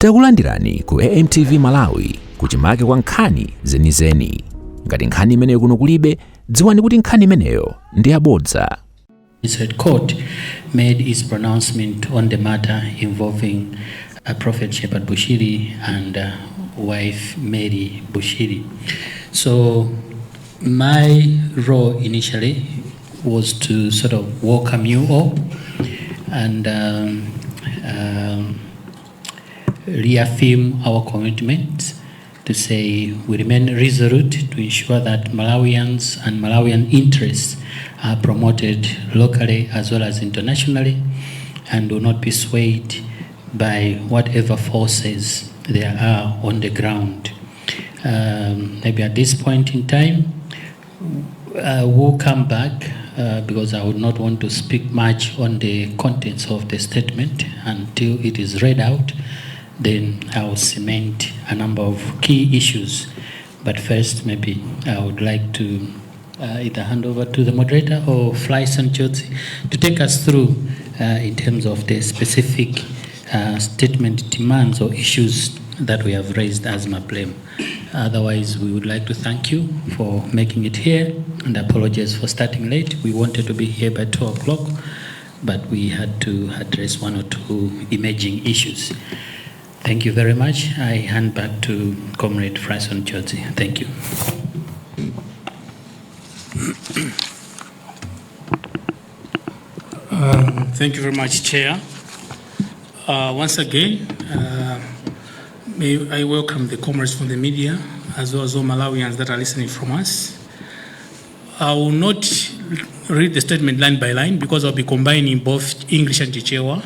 Takulandirani ku AMTV Malawi, kuchimake kwa nkhani zenizeni. Ngati nkhani imeneyo kuno kulibe, dziwani kuti nkhani imeneyo ndi yabodza. Magistrate Court made its pronouncement on the matter involving Prophet Shepherd Bushiri and wife Mary Bushiri. So my role initially was to sort of welcome you all and reaffirm our commitment to say we remain resolute to ensure that Malawians and Malawian interests are promoted locally as well as internationally and will not be swayed by whatever forces there are on the ground. Maybe at this point in time, we'll come back because I would not want to speak much on the contents of the statement until it is read out. Then I will cement a number of key issues. But first, maybe I would like to either hand over to the moderator or Flyson Chodzi to take us through in terms of the specific statement demands or issues that we have raised as MABLEM. Otherwise, we would like to thank you for making it here and apologize for starting late. We wanted to be here by 2 o'clock, but we had to address one or two emerging issues. Thank you very much. I hand back to Comrade Fryson Chodzi. Thank you. Thank you very much, Chair. Once again, may I welcome the comrades from the media as well as all Malawians that are listening from us. I will not read the statement line by line because I'll be combining both English and Chichewa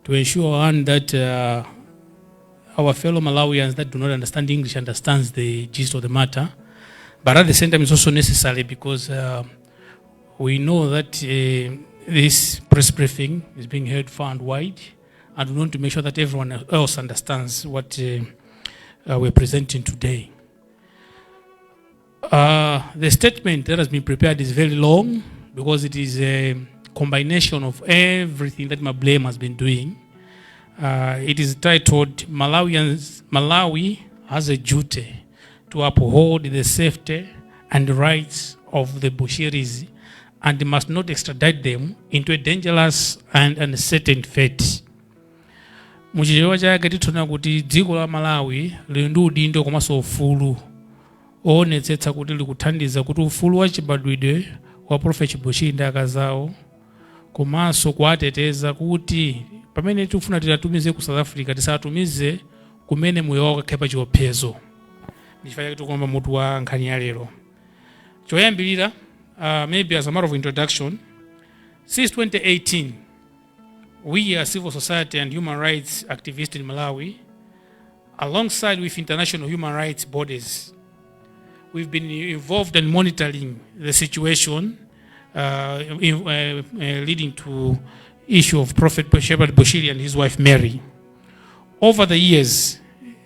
to ensure, one, that our fellow Malawians that do not understand English understands the gist of the matter. But at the same time, it's also necessary because we know that this press briefing is being heard far and wide, and we want to make sure that everyone else understands what we're presenting today. The statement that has been prepared is very long because it is a combination of everything that MABLEM has been doing. It is titled Malawi has a duty to uphold the safety and rights of the Bushiris and must not extradite them into a dangerous and uncertain fate. Muchichewa chake titha kuti dziko la Malawi lili ndi udindo komanso ufulu oonetsetsa kuti likuthandiza kuti ufulu wa chibadwidwe wa Prophet Bushiri ndi akazawo komanso kuwateteza kuti pamene tikufuna titatumize ku South Africa, tisatumize kumene moyo wawo ukakhale pa chiopsezo. Ndichifukwa chake tikuomba mutu wa nkhani ya lero. Choyambirira, maybe as a matter of introduction, since 2018 we as civil society and human rights activists in Malawi, alongside with international human rights bodies, we've been involved in monitoring the situation leading to issue of Prophet Shepherd Bushiri and his wife Mary. Over the years,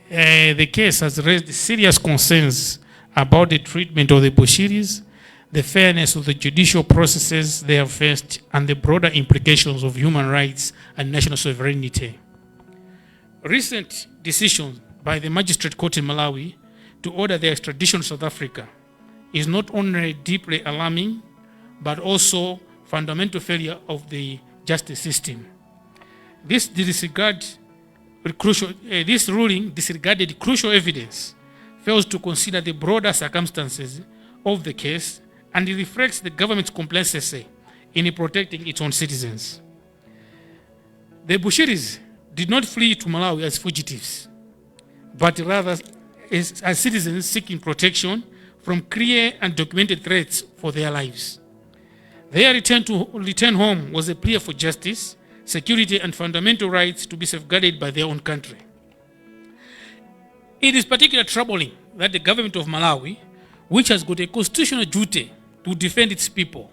the case has raised serious concerns about the treatment of the Bushiris, the fairness of the judicial processes they have faced, and the broader implications of human rights and national sovereignty. Recent decisions by the magistrate court in Malawi to order their extradition to South Africa is not only deeply alarming, but also fundamental failure of the justice system. This ruling disregarded crucial evidence, fails to consider the broader circumstances of the case, and it reflects the government's complacency in protecting its own citizens. The Bushiris did not flee to Malawi as fugitives, but rather as citizens seeking protection from clear and documented threats for their lives. Their return home was a plea for justice, security, and fundamental rights to be safeguarded by their own country. It is particularly troubling that the government of Malawi, which has got a constitutional duty to defend its people,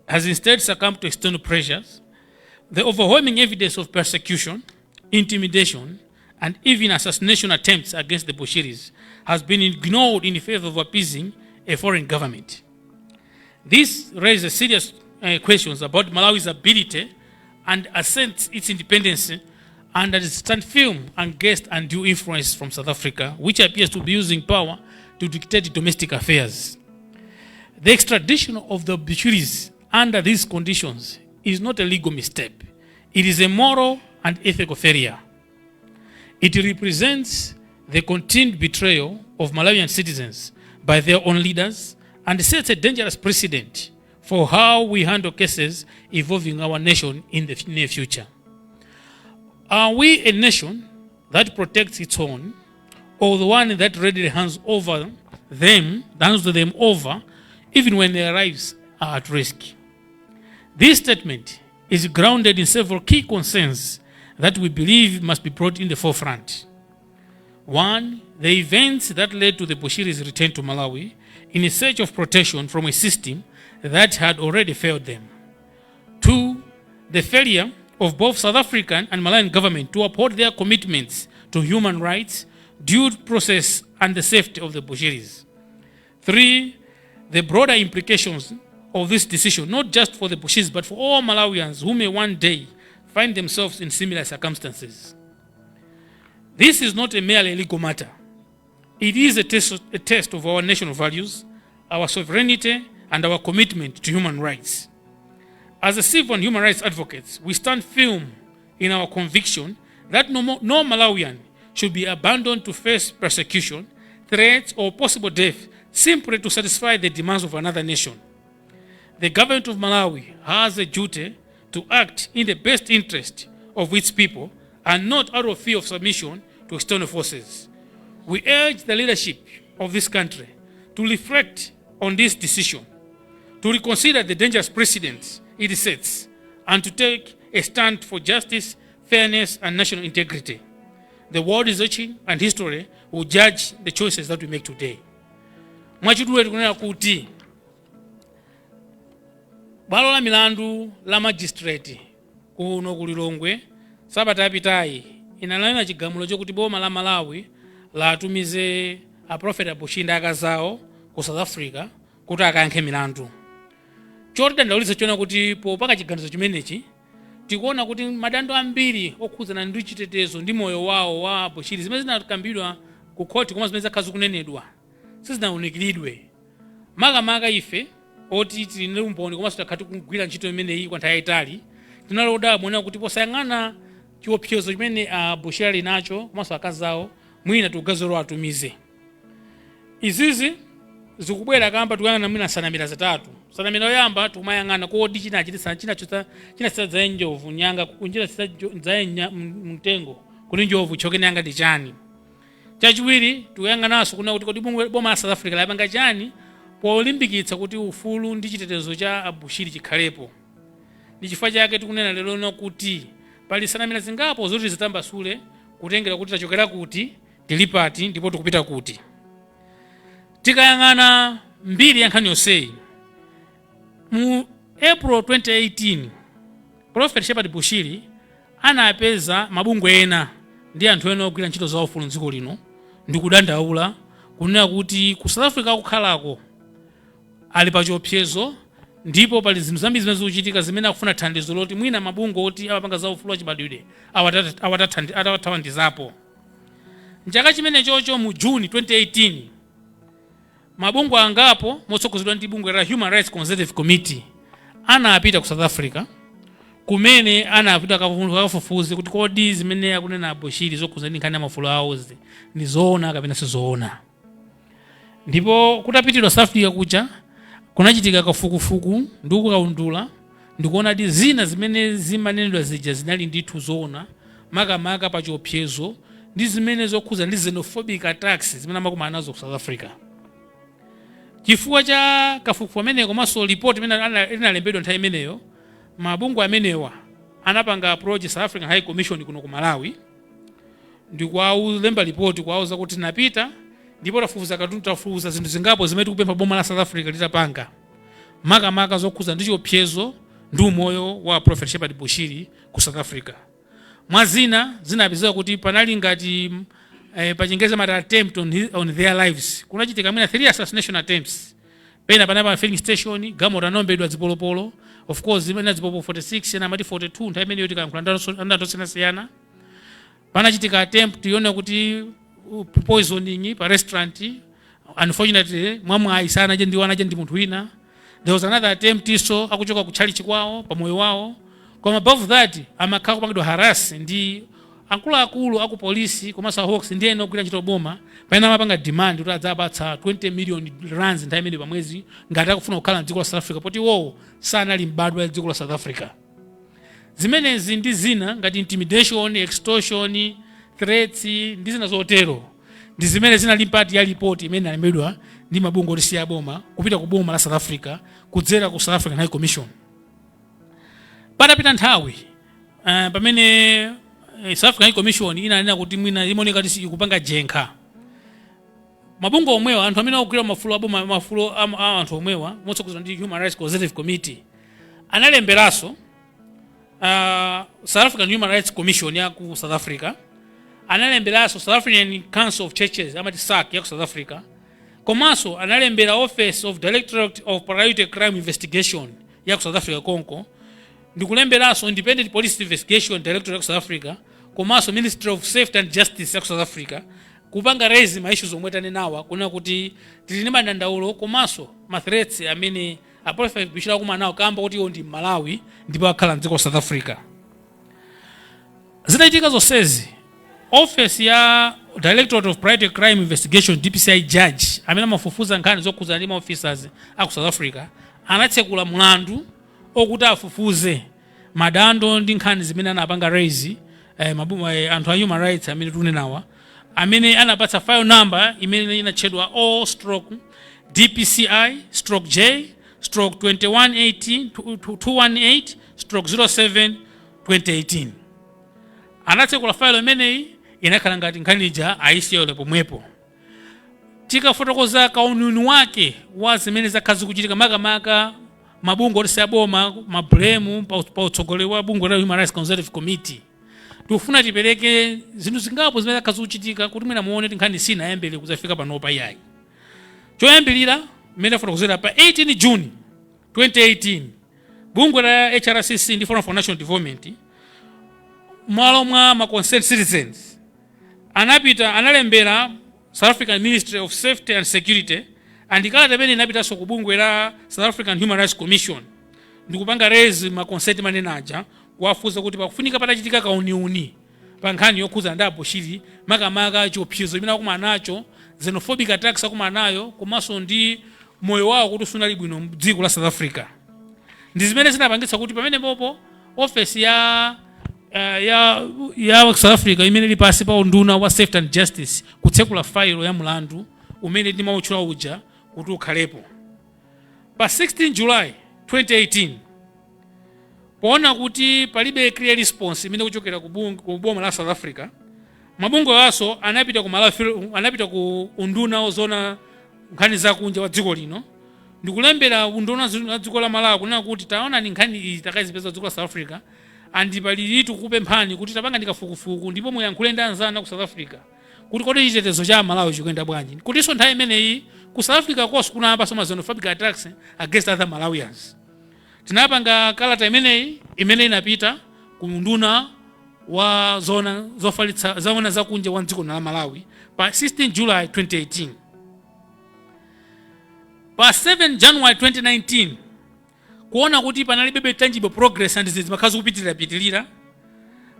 has instead succumbed to external pressures. The overwhelming evidence of persecution, intimidation, and even assassination attempts against the Bushiris has been ignored in favor of appeasing a foreign government. This raises serious questions about Malawi's ability and asserts its independence And that it stand firm against undue influence from South Africa, which appears to be using power to dictate domestic affairs. The extradition of the Bushiris under these conditions is not a legal misstep. It is a moral and ethical failure. It represents the continued betrayal of Malawian citizens by their own leaders and sets a dangerous precedent for how we handle cases involving our nation in the near future. Are we a nation that protects its own, or the one that readily hands them over, even when their lives are at risk? This statement is grounded in several key concerns that we believe must be brought in the forefront. One, the events that led to the Bushiri's return to Malawi in a search of protection from a system that had already failed them. Two, the failure of both South African and Malawian government to uphold their commitments to human rights, due process, and the safety of the Bushiris. Three, the broader implications of this decision, not just for the Bushiris, but for all Malawians who may one day find themselves in similar circumstances. This is not a merely legal matter. It is a test of our national values, our sovereignty, and our commitment to human rights. As a civil and human rights advocates, we stand firm in our conviction that no Malawian should be abandoned to face persecution, threats, or possible death simply to satisfy the demands of another nation. The government of Malawi has a duty to act in the best interest of its people and not out of fear of submission to external forces. We urge the leadership of this country to reflect on this decision, to reconsider the dangerous precedents it sets, and to take a stand for justice, fairness, and national integrity. The world is watching, and history will judge the choices that we make today. Mwachidule, tikunena kuti bwalo la milandu la magistrate kuno ku Lilongwe sabata yapitayi inalanena chigamulo chokuti boma la Malawi latumize a Prophet Bushiri ndi akazawo ku South Africa kuti akayankhe milandu. Chotidandaulitsa chiona kuti popanga chiganizo chimenechi, tikuona kuti madando ambiri okhudzana ndi chitetezo ndi moyo wawo wa Bushiri, zimene zinakambidwa ku khoti koma zimene zakhala zikunenedwa, sizinawunikiridwe. Makamaka ife oti tili ndi umboni komanso takhala tikugwira ntchito imeneyi kwa nthawi yayitali, tinali odabwa kuti posayang'ana chiopsezo chimene a Bushiri ali nacho komanso akazawo, mwina tikuganiza atumize. Izizi zikubwera kamba tikuyang'ana mwina nsanamira zitatu. Nsanamira yoyamba, tikumayang'ana kodi chinachitisa chinachitisa dzaye njovu nyanga, chinachitisa dzaye mtengo kuti njovu ichoke nyanga ndi chani? Chachiwiri, tikuyang'ananso kuna kuti kodi boma la South Africa lapanga chani polimbikitsa kuti ufulu ndi chitetezo cha Abushiri chikhalepo? Ndi chifukwa chake tikunena lero lino kuti pali nsanamira zingapo zoti zitambasule, kutengera kuti tachokera kuti, tili pati, ndipo tikupita kuti. Tikayang'ana mbiri ya nkhani yonseyi, mu April 2018 Prophet Shepherd Bushiri anapeza mabungwe ena ndi anthu ena ogwira ntchito za ufulu mdziko lino ndi kudandaula kunena kuti ku South Africa kukhalako ali pa chiopsezo, ndipo pali zinthu zambiri zimene zikuchitika zimene akufuna thandizo loti mwina mabungwe oti amapanga za ufulu wachibadwidwe awathandizapo. Mchaka chimene chocho, mu June 2018, mabungwe angapo motsogozedwa ndi bungwe la Human Rights Consultative Committee anapita ku South Africa, kumene anapita kafufuze kuti kodi zimene akunena Abushiri zokhuza ndi nkhani ya maufulu awozi ndi zoona kapena sizoona. Ndipo kutapitidwa South Africa kuja, kunachitika kafukufuku ndi kukaundula ndikuona kuti zina zimene zimanenedwa zija zinali ndithu zoona, makamaka pa chiopsezo ndi zimene zokhuza ndi xenophobic attacks zimene amakumana nazo ku South Africa. Chifukwa cha kafukufuku ameneyo komanso ripoti imene inalembedwa nthawi imeneyo, mabungwe amenewa anapanga approach South African High Commission kuno ku Malawi ndikuwalemba ripoti, kuwauza kuti tinapita ndipo tafufuza katundu, tafufuza zinthu zingapo zimene tikupempha boma la South Africa litapanga, makamaka zokhuza ndi chiopsezo ndi umoyo wa Prophet Shepherd Bushiri ku South Africa. Mwa zina, zinapezeka kuti panali ngati pachingerezi amati attempt on their lives. Kunachitika mwina 3 assassination attempts. Pena panali pa filling station, galimoto anaombedwa zipolopolo. Of course, imene zipolopolo 46, ena amati 42, nthawi imeneyo tikayankhula ndi anthu osiyanasiyana. Panachitika attempt yona kuti poisoning pa restaurant. Unfortunately, mwamwayi sanadye ndiwo, anadya ndi munthu wina. There was another attempt iso akuchoka ku chalichi kwawo pamoyo wawo. Koma above that, amakhala kupangidwa harass ndi akuluakulu aku polisi komanso a Hawks ndi ena ogwira ntchito boma, pamene amapanga demand kuti adzapatsa 20 million rands nthawi imene pamwezi ngati akufuna kukhala mdziko la South Africa, poti iwowo sanali mbadwa ya dziko la South Africa. Zimenezi ndi zina ngati intimidation, extortion, threats ndi zina zotero ndi zimene zinali part ya report imene inalembedwa ndi mabungwe oti boma kupita ku boma la South Africa kudzera ku South African High Commission. Patapita nthawi, pamene South African High Commission inanena kuti mwina imaoneka kuti ikupanga jenkha, mabungwe omwewa, anthu amene akugwira mafulo aboma, mafulo a anthu omwewa motsogozedwa ndi Human Rights Consultative Committee, analemberanso South African Human Rights Commission ya ku South Africa, analemberanso South African Council of Churches, amati SACC, ya ku South Africa, komanso analembera Office of Directorate of Priority Crime Investigation ya ku South Africa konko, ndikulemberanso Independent Police Investigation Directorate ya ku South Africa, komanso Ministry of Safety and Justice ya ku South Africa, kupanga raise ma issues omwe tanenawa, kunena kuti tili ndi madandaulo komanso ma threats amene a Prophet Bushiri akumana nawo kamba kuti iwo ndi Malawi ndipo akhala mdziko la South Africa. Zitachitika zonsezi, office ya Directorate of Priority Crime Investigation, DPCI judge amene amafufuza nkhani zokhudzana ndi ma officers aku South Africa anatsekula mlandu okuti afufuze madando ndi nkhani zimene anapanga raise anthu a human rights amene tikunenawa, amene anapatsa file number imene inatchedwa O/DPCI/J/2118 218/07 2018. Anatsekula file imeneyi, inakhala ngati nkhani ija ayisiyole pomwepo. Tikafotokoza kauniuni wake wa zimene zakhala zikuchitika, makamaka mabungwe oti aboma, mablemu pa utsogoleri wa bungwe la Human Rights Consultative Committee, tikufuna tipereke zinthu zingapo zimene zakhala zikuchitika kuti mwina muone kuti nkhani sinayambire kudzafika panopa iyayi. Choyambirira, mmene afotokozera, pa 18 June 2018, bungwe la HRCC ndi Forum for National Development, mwalo mwa ma concerned citizens, anapita analembera South African Ministry of Safety and Security, and kalata imene inapitanso ku bungwe la South African Human Rights Commission, ndikupanga raise ma concern manenaja, kuwafunsa kuti pakufunika patachitika kauniuni pa nkhani yokhuza ndi Abushiri, makamaka chiopsezo chimene akumana nacho, xenophobic attacks akumana nayo, komanso ndi moyo wawo kuti sunali bwino mdziko la South Africa. Ndi zimene zinapangitsa kuti pamene popo ofesi ya South Africa imene ili pasi pa unduna wa Safety and Justice kutsekula failo ya mlandu umene ndimawutchula uja kuti ukhalepo. Pa 16 July 2018, poona kuti palibe clear response imene kuchokera ku boma la South Africa, mabungwe aso anapita ku Malawi, anapita ku unduna ozona nkhani zakunja wa dziko lino ndikulembera unduna wa dziko la Malawi kunena kuti taonani, nkhani iyi takazipeza dziko la South Africa, and palilitu kupemphani kuti tapanga ndikafukufuku ndipo muyankhule ndi anzanu ku South Africa kuti kodi chitetezo cha Malawi chikuyenda bwanji, kutinso nthawi imeneyi ku South Africa konso kunayambanso ma xenophobic attacks against other Malawians. Tinapanga kalata imeneyi imene inapita ku nduna wa zona zofalitsa zona zakunja wa dziko la Malawi pa 16 July 2018. Pa 7 January 2019, kuona kuti panalibe tangible progress and zimakhala zikupitirira-pitirira,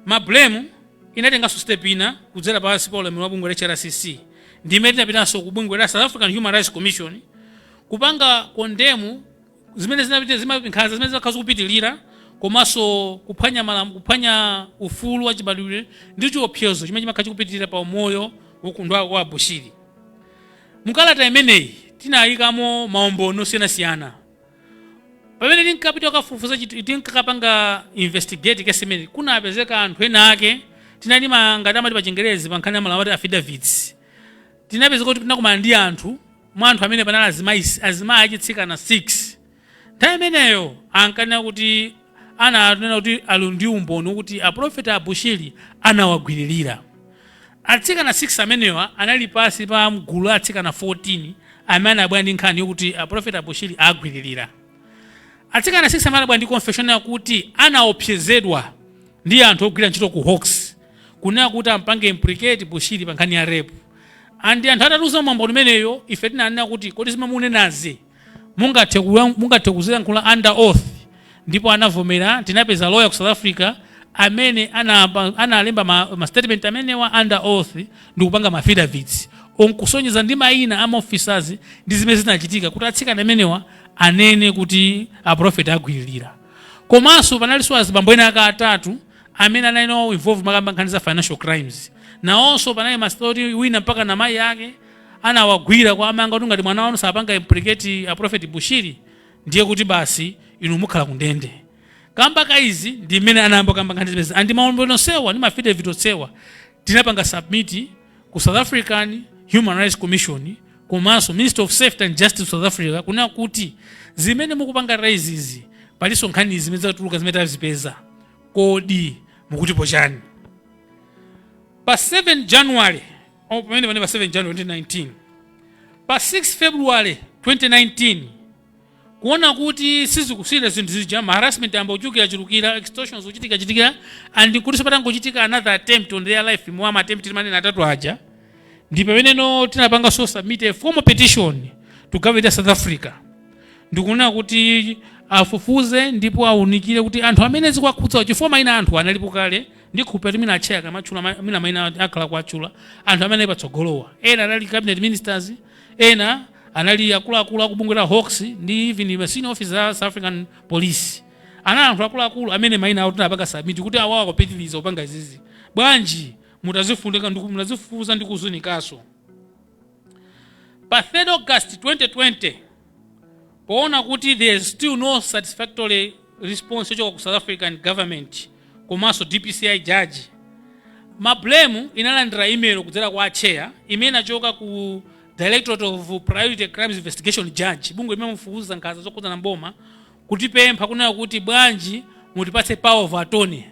mablemu inatenganso step ina kudzera pansi pa ulamuliro wa bungwe la HRCC, ndimene tinapitanso ku bungwe la South African Human Rights Commission kupanga condemn zimene zinapita nkhanza zimene zimakhala zikupitirira, komanso kuphwanya kuphwanya ufulu wa chibadwidwe ndi chiopsezo chimene chimakhala chikupitirira pa umoyo wokundwa wa Bushiri. Mukalata imeneyi tinayikamo maumboni osiyanasiyana. Pamene tinkapita kukafufuza, tinkakapanga investigate kesi imene, kunapezeka anthu ena ake tinali ngati amati pa Chingerezi pa nkhani ya malamulo amati affidavits. Tinapezeka kuti tinakumana ndi anthu, mwa anthu amene panali azimayi achitsikana 6. Nthawi imeneyo ankanena kuti ananena kuti ali ndi umboni kuti aprofeta Abushiri anawagwiririra. Atsikana 6 amenewa anali pasi pa mgulu la atsikana 14 amene anabwera ndi nkhani yokuti aprofeta Abushiri agwiririra. Atsikana 6 amene anabwera ndi confession yakuti anaopsezedwa ndi anthu ogwira ntchito ku Hawks. Kunena kuti ampange implicate Bushiri pa nkhani ya rape. And anthu atatiuza mwambo umeneyo, ife tinanena kuti, "Kodi zimamunenazi mungathe kuziyankhula under oath?" Ndipo anavomera. Tinapeza lawyer ku South Africa amene analemba ma statement amenewa under oath ndi kupanga ma affidavits onkusonyeza ndi mayina ama officers ndi zimene zinachitika kuti atsikana amenewa anene kuti aprofeti agwiririra. Komanso panalinso azibambo ena aka atatu amene anali nawo involved makamba nkhani za financial crimes. Nawonso panali mastori wina mpaka na mayi ake anawagwira kwa amanga kuti ngati mwana wanu sapanga implicate a Prophet Bushiri, ndiye kuti basi inu mukhala kundende. Kamba ka izi ndi mmene anayamba kamba nkhani zimenezi. And maumboni onsewa ndi ma affidavit onsewa tinapanga submit ku South African Human Rights Commission komanso Minister of Safety and Justice South Africa, kunena kuti zimene mukupanga raise izi, palinso nkhani zimene zatuluka zimene tazipeza, kodi mukutipo chani? Pa 7 January, oh, pamene pa 7 January 2019, pa 6 February 2019, kuona kuti sizikusira zinthu zija, ma harassment amba kuchulukira chulukira, extortions kuchitika chitikira, and kuti patangochitika another attempt on their life mwa ma attempt manene atatu aja, ndi pameneno tinapanga so submit a formal petition to government ya South Africa, ndikunena kuti afufuze ndipo awunikire kuti anthu amene zikuwakhudza, chifukwa mayina anthu analipo kale. Ndikhulupirira kuti mina acheya akamatchula mina mayina akhala kuatchula anthu amene ali patsogolowa. Ena anali cabinet ministers, ena anali akuluakulu akubungwe la Hawks ndi even ma senior officers a South African Police. Anali anthu akuluakulu amene mayina awo tinapanga submit kuti awawa akupitiriza kupanga izizi, bwanji mutazifundika mutazifufuza ndi kuzunikaso. Pa 3 August 2020, poona kuti there is still no satisfactory response yochoka ku South African government komanso DPCI judge, MABLEM inalandira email kudzera kwa chair imene inachoka ku Directorate of Priority Crimes Investigation judge, bungwe limene mufufuza nkhanza zokhudzana mboma, kutipempha kunena kuti bwanji mutipatse power of attorney.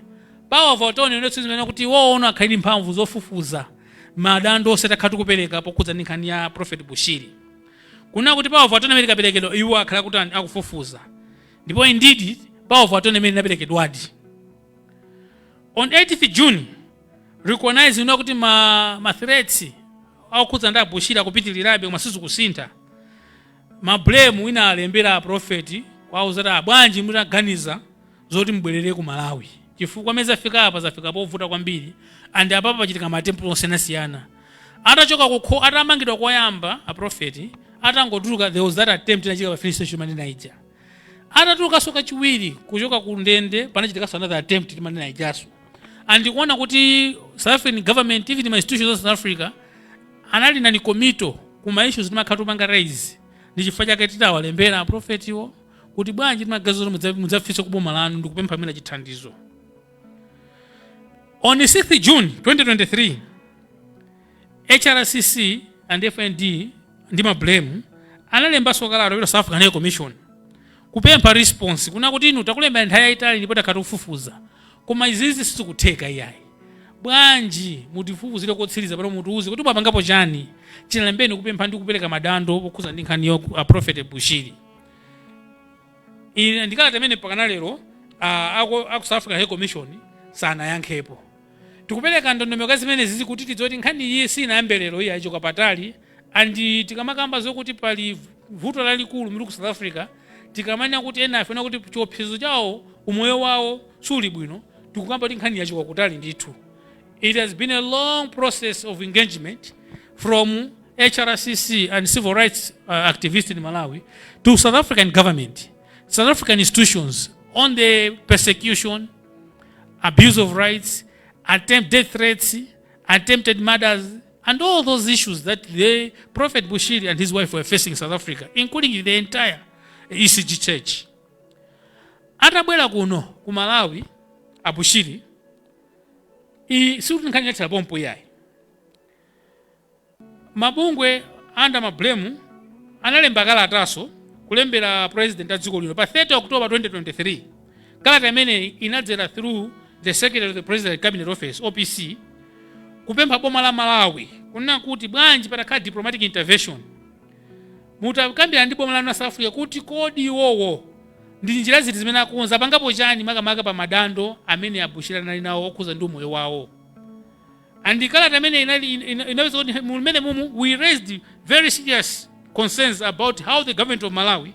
Power of attorney ndetso zimene kuti iwoona akhali ndi mphamvu zofufuza madando onse takhala tikupereka pokhudza ndi nkhani ya Prophet Bushiri, kunena kuti power of attorney imene ikaperekedwa, iwo akhala kuti akufufuza. Ndipo indeed, power of attorney imene inaperekedwadi on 8th June, recognize ino kuti ma threats akukhudza ndi abushiri akupitirirabe koma sizikusintha, MABLEM ina alembera aprofeti kwauza kuti bwanji mutaganiza zoti mubwerere ku Malawi, chifukwa amene zafika apa zafika povuta kwambiri, and apapa pachitika ma attempt osiyanasiyana. Atachoka kukho, atamangidwa koyamba aprofeti, atangotuluka, there was that attempt inachitika pa filling station manena ija. Atatulukanso kachiwiri kuchoka ku ndende, panachitikanso another attempt timanena ijaso. And kuona kuti South African government, even ma institutions of South Africa, anali nani komito kuma issues timakhala tupanga raise, ndi chifukwa chake tidawalembera aprofetiwo kuti bwanji timagazo mudzafise kuboma lanu ndikupempha mina chithandizo. On 6th June 2023, HRCC and FND ndi MABLEM analembanso kalata kupita South African High Commission kupempha response, kuna kuti inu takulemba nthawi yayitali ndipo takhala tikufufuza, koma izizi sizikutheka iyayi, bwanji mutifufuzire kotsiriza pano, mutiuze kuti mwapangapo chani chinalembeni kupempha ndi kupereka madando pokhuza ndi nkhani yo a Prophet Bushiri. Ine ndikalata imene pakana lero aku South African High Commission sanayankhepo. Tikupereka ndondomeko zimene zizi kuti tidziwe nkhani iyi sinayambe lero, iyi ayichoka patali. And tikamakamba zokuti pali vuto lalikulu mili ku South Africa, tikamanena kuti ena afuna kuti chiopsezo chawo, umoyo wawo suli bwino, tikukamba kuti nkhani yachoka kutali ndithu. It has been a long process of engagement from HRCC and civil rights activists in Malawi to South African government, South African institutions on the persecution, abuse of rights, attempt death threats, attempted murders, and all those issues that the Prophet Bushiri and his wife were facing in South Africa, including the entire ECG church. Atabwera kuno ku Malawi abushiri, iyi sikuti nkhani yathera pompo iyayi. Mabungwe under MABLEM analemba kalataso kulembera president a dziko lino pa 30 October 2023. Kalata imeneyi inadzera through the Secretary of the President Cabinet Office, OPC, kupempha boma la Malawi kunena kuti bwanji patakhala diplomatic intervention, mutakambirana ndi boma lanu la South Africa kuti kodi iwowo ndi njira ziti zimene akonza, apangapo chani makamaka pa madando amene abushiri anali nawo okhuza ndi umoyo wawo. And kalata imene inali inaweza kuti mumene mumu we raised very serious concerns about how the government of Malawi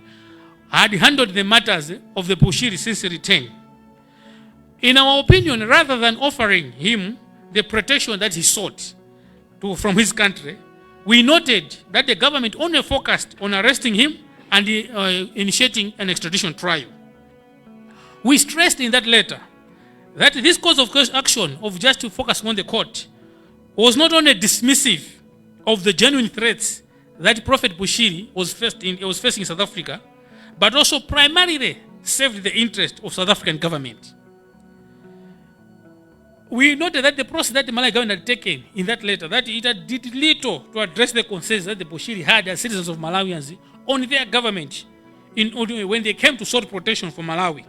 had handled the matters of the Bushiri since return. In our opinion, rather than offering him the protection that he sought from his country, we noted that the government only focused on arresting him and initiating an extradition trial. We stressed in that letter that this course of action of just focusing on the court was not only dismissive of the genuine threats that Prophet Bushiri was facing in South Africa, but also primarily served the interest of South African government. We noted that the process that the Malawi government had taken in that letter, that it had did little to address the concerns that the Bushiri had as citizens of Malawians on their government when they came to sought protection for Malawi,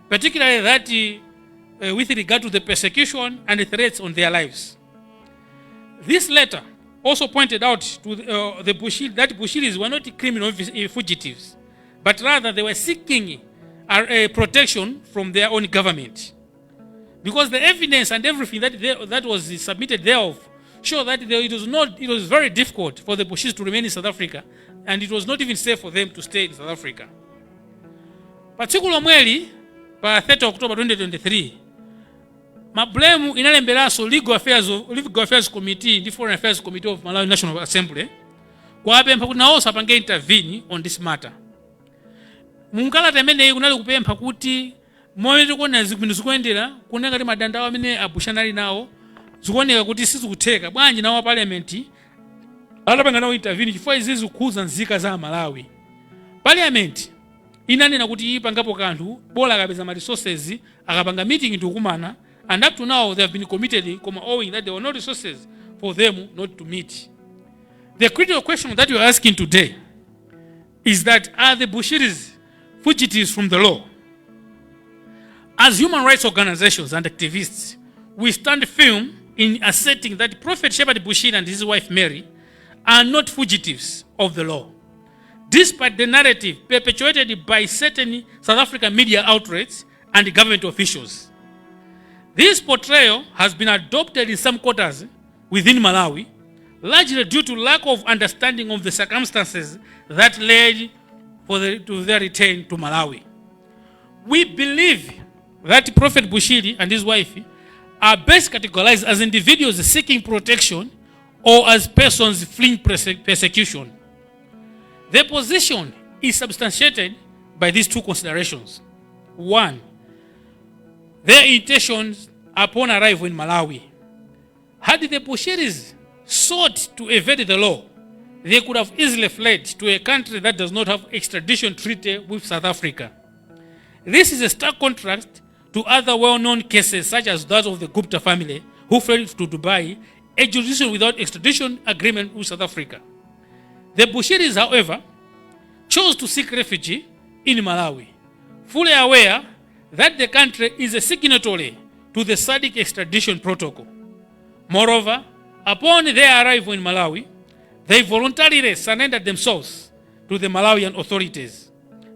particularly that with regard to the persecution and the threats on their lives. This letter also pointed out to the Bushiri, that Bushiris were not criminal fugitives, but rather they were seeking protection from their own government. Because the evidence and everything that was submitted thereof show that it was not, it was very difficult for the Bushiris to remain in South Africa, and it was not even safe for them to stay in South Africa. Pa tsiku lomweli, pa 30 October 2023, MABLEM inalemberanso Legal Affairs Committee ndi Foreign Affairs Committee of Malawi National Assembly kuwapempha kuti nawonso apange intervene on this matter. Munkalata imeneyi kunali kupempha kuti momwe tikuona zinthu zikuyendera, kunena ngati madandaulo amene a Bushiri ali nawo zikuoneka kuti sizikutheka, bwanji nawo parliament atapanga nawo intervene, chifukwa izi zikukhudza nzika za Malawi. Parliament inanena kuti ipangapo kanthu bola akapeza ma resources, akapanga meeting ndikukumana, and up to now they have been committed, koma owing that there were no resources for them not to meet. The critical question that you are asking today is that, are the Bushiris fugitives from the law? As human rights organizations and activists, we stand firm in asserting that Prophet Shepherd Bushiri and his wife Mary are not fugitives of the law, despite the narrative perpetuated by certain South African media outlets and government officials. This portrayal has been adopted in some quarters within Malawi, largely due to lack of understanding of the circumstances that led to their return to Malawi. We believe that Prophet Bushiri and his wife are best categorized as individuals seeking protection or as persons fleeing persecution. Their position is substantiated by these two considerations. One, their intentions upon arrival in Malawi. Had the Bushiris sought to evade the law, they could have easily fled to a country that does not have extradition treaty with South Africa. This is a stark contrast to other well-known cases such as that of the Gupta family, who fled to Dubai, a jurisdiction without extradition agreement with South Africa. The Bushiris, however, chose to seek refuge in Malawi, fully aware that the country is a signatory to the SADC extradition protocol. Moreover, upon their arrival in Malawi, they voluntarily surrendered themselves to the Malawian authorities,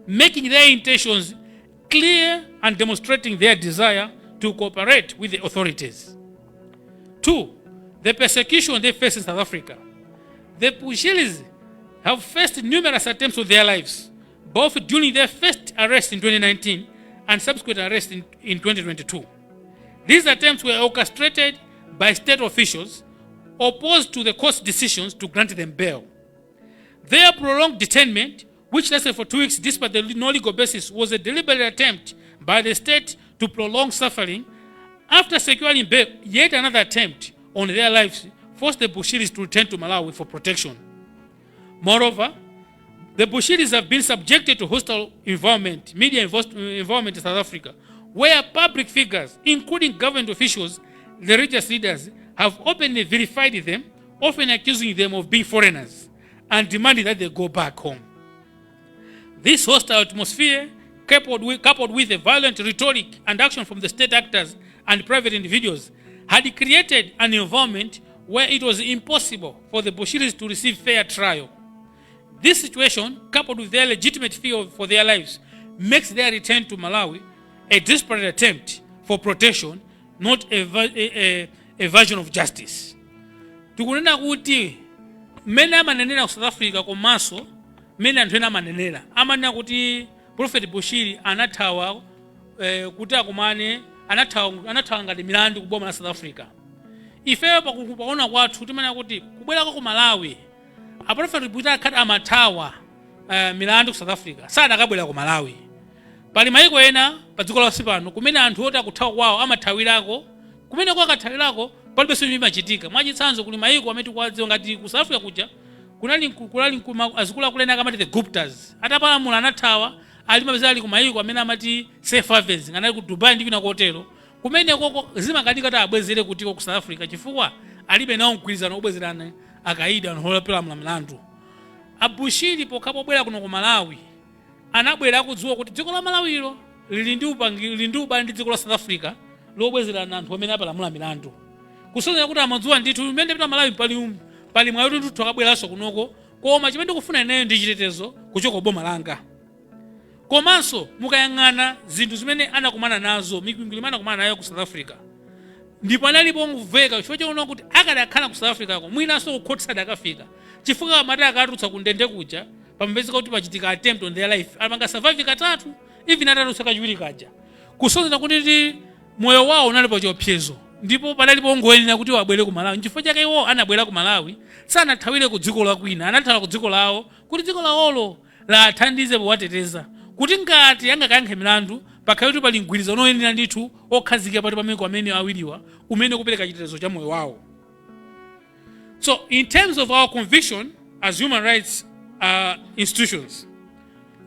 making their intentions clear and demonstrating their desire to cooperate with the authorities. Two, the persecution they face in South Africa. The Bushiris have faced numerous attempts on their lives, both during their first arrest in 2019 and subsequent arrest in 2022. These attempts were orchestrated by state officials opposed to the court's decisions to grant them bail. Their prolonged detainment, which lasted for 2 weeks despite the no legal basis, was a deliberate attempt by the state to prolong suffering. After securing bail, yet another attempt on their lives forced the Bushiris to return to Malawi for protection. Moreover, the Bushiris have been subjected to hostile environment, media environment in South Africa, where public figures, including government officials, religious leaders, have openly vilified them, often accusing them of being foreigners and demanding that they go back home. This hostile atmosphere, coupled with a violent rhetoric and action from the state actors and private individuals, had created an environment where it was impossible for the Bushiris to receive fair trial. This situation, coupled with their legitimate fear for their lives, makes their return to Malawi a desperate attempt for protection, not a, va- a, Evasion of justice. Tikunena kuti mmene amanenera ku South Africa komanso mmene anthu ena amanenera, amanena kuti Prophet Bushiri anathawa kuti akumane, anathawa ngati milandu ku boma la South Africa. Ifeyo pakuona kwathu timanena kuti kubwerako ku Malawi, a Prophet Bushiri akhati amathawa milandu ku South Africa, sadakabwera ku Malawi. Pali mayiko ena pa dziko lapansi pano kumene anthu oti akuthawa kwawo amathawirako kumeneko. Akathawirako, palibenso chimene chimachitika. Mwachitsanzo, kuli mayiko amene tikuwadziwa ngati ku South Africa kuja kunali azikuluakulu ena akamati the Guptas, atapalamula anathawa, ali mapeza ali ku mayiko amene amati safe havens, anali ku Dubai ndi kwina kotero. Kumenekoko zimakanika kuti abwezere kutiko ku South Africa, chifukwa alibe nawo mgwirizano obwezerana akaidi, anthu olapalamula milandu. Abushiri pokha pobwera kuno ku Malawi, anabwera akudziwa kuti dziko la Malawilo lili ndi ubale ndi dziko la South Africa lobwezerana anthu amene apalamula milandu, kusonyeza kuti amadziwa ndithu mmene pita Malawi pali mwayi kuti ndithu akabweranso kunoko, koma chimene ndikufuna ineyo ndi chitetezo kuchoka boma langa. Komanso mukayang'ana zinthu zimene anakumana nazo, mikwingwirima imene anakumana nayo ku South Africa, ndipo analipo nguveka chifukwa choona kuti akadakhala ku South Africa ko, mwinanso kukhoti sadakafika, chifukwa amati akatulutsa ku ndende kuja, pamapezeka kuti pachitika attempt on their life. Amanga survive katatu, even atatulutsa kachiwiri kaja, kusonyeza kuti ndi moyo wawo unali pa chiopsezo ndipo panalipo ngoyenera kuti wabwere ku Malawi. Nchifukwa chake iwo anabwera ku Malawi, sanathawire ku dziko lakwina, anathawa ku dziko lawo kuti dziko lawolo lathandize powateteza, kuti ngati angakayankhe milandu, pakhale kuti pali mgwirizano oyenera ndithu okhazikika pati pameko amene awiriwa, umene kupereka chitetezo cha moyo wawo. So in terms of our conviction as human rights institutions,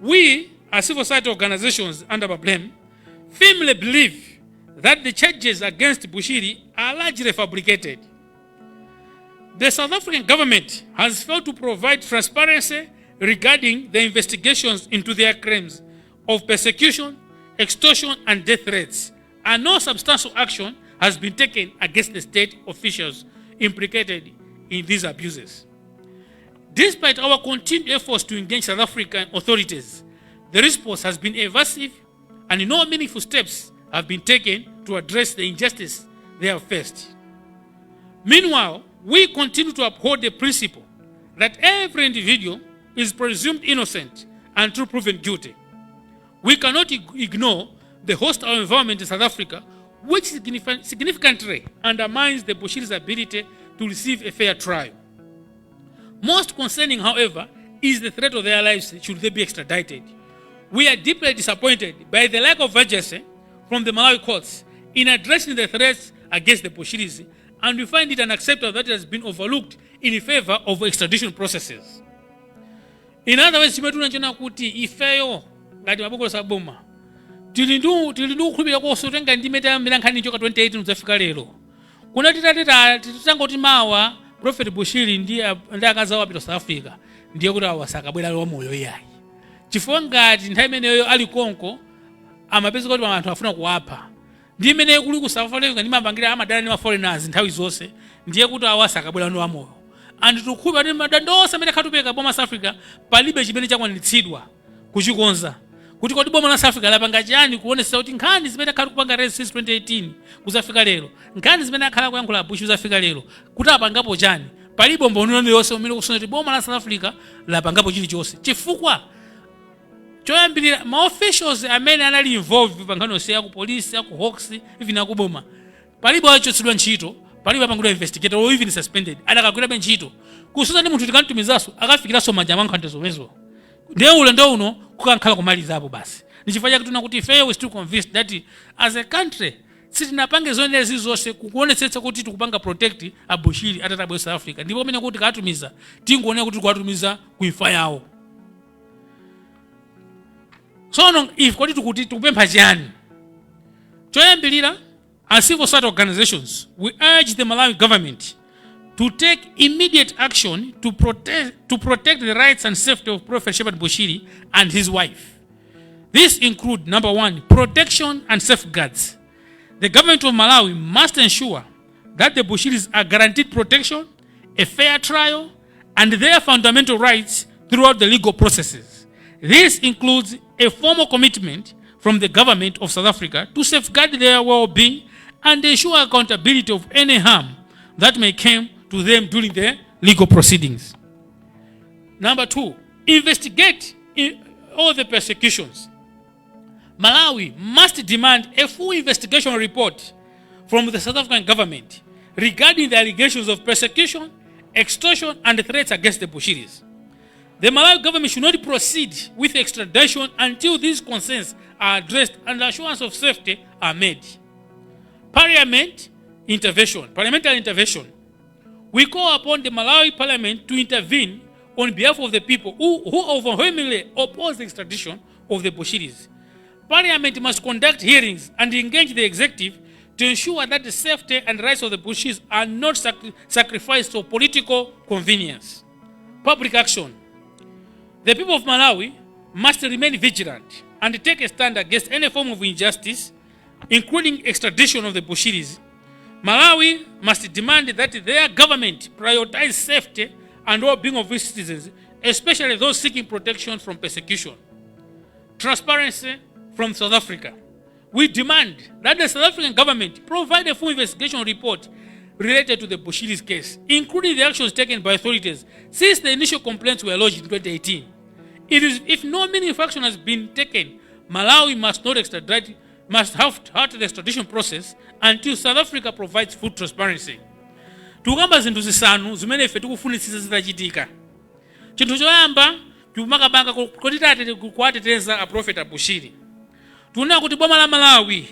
we as civil society organizations under PABLEM firmly believe that the charges against Bushiri are largely fabricated. The South African government has failed to provide transparency regarding the investigations into their claims of persecution, extortion, and death threats, and no substantial action has been taken against the state officials implicated in these abuses. Despite our continued efforts to engage South African authorities, the response has been evasive and no meaningful steps have been taken to address the injustice they have faced. Meanwhile, we continue to uphold the principle that every individual is presumed innocent until proven guilty. We cannot ignore the hostile environment in South Africa, which significantly undermines the Bushiri's ability to receive a fair trial. Most concerning, however, is the threat of their lives should they be extradited. We are deeply disappointed by the lack of urgency from the Malawi courts in addressing the threats against the Bushiris, and we find it unacceptable that it has been overlooked in favor of extradition processes. In other words, chimene tunachona kuti ifeyo ngati mabungwe boma tili ndi kukhulupirira konse, kutenga ndime tayambira nkhani choka 2018 kudzafika lero, kuna titati titangoti mawa Prophet Bushiri ndi akazi awo apita South Africa, ndiye kuti awa sakabwera wamoyo iyayi, chifukwa ngati nthawi imeneyo ali konko amapeza kuti anthu afuna kuwapha, ndi imene kuli ku South Africa ndi mapangira amadana ndi ma foreigners nthawi zonse, ndiye kuti awa sakabwera ndi wamoyo. Anthu tikukhulupirira kuti madando onse amene akhatupeka boma South Africa, palibe chimene chakwaniritsidwa kuchikonza, kuti kodi boma la South Africa lapanga chani kuonetsa kuti nkhani zimene akhala kupanga raise since 2018 kuzafika lero, nkhani zimene akhala kuyankhula Bush kuzafika lero, kuti apangapo chani? Palibe umboni yonse umene kusonyeza kuti boma la South Africa lapangapo chilichonse, chifukwa choyambirira ma officials amene anali involved pa nkhani yonse, yaku polisi, yaku Hawks, even akuboma, palibe wachotsedwa ntchito, palibe apangidwa investigated or even suspended, adakagwirabe ntchito. Kusonyeza ndi munthu tikamtumizanso akafikiranso manja mwa nkhani zomwezo, ndiye ulendo uno kukankhala kumalizapo basi. Ndi chifukwa chake tuna kuti ifeyo we still convinced that as a country sitinapange zoyenera zonse kukuonetsetsa kuti tikupanga protect Abushiri atatabwera South Africa, ndipo pamene kuti tikatumiza, tingoonera kuti tikuwatumiza ku imfa yawo. Tsono if kodi tikuti tikupempha chiyani? Choyambirira, as civil society organizations, we urge the Malawi government to take immediate action to protect the rights and safety of Prophet Shepherd Bushiri and his wife. This include, number one, protection and safeguards. The government of Malawi must ensure that the Bushiris are guaranteed protection, a fair trial, and their fundamental rights throughout the legal processes. This includes a formal commitment from the government of South Africa to safeguard their well being and ensure accountability of any harm that may come to them during the legal proceedings. Number two, investigate all the persecutions. Malawi must demand a full investigation report from the South African government regarding the allegations of persecution, extortion, and threats against the Bushiris. The Malawi government should not proceed with extradition until these concerns are addressed and assurance of safety are made. Parliamentary intervention. We call upon the Malawi Parliament to intervene on behalf of the people who overwhelmingly oppose the extradition of the Bushiris. Parliament must conduct hearings and engage the executive to ensure that the safety and rights of the Bushiris are not sacrificed for political convenience. Public action. The people of Malawi must remain vigilant and take a stand against any form of injustice, including extradition of the Bushiris. Malawi must demand that their government prioritize safety and well-being of its citizens, especially those seeking protection from persecution. Transparency from South Africa. We demand that the South African government provide a full investigation report related to the Bushiris case, including the actions taken by authorities since the initial complaints were lodged in 2018. If no meaningful action has been taken, Malawi must not extradite, must have to halt the extradition process until South Africa provides full transparency. Tikukamba zinthu zisanu zimene ife tikufunitsitsa zitachitika. Chinthu choyamba, tikumakabanga kuti tate kuwateteza a Prophet Abushiri. Tikunena kuti boma la Malawi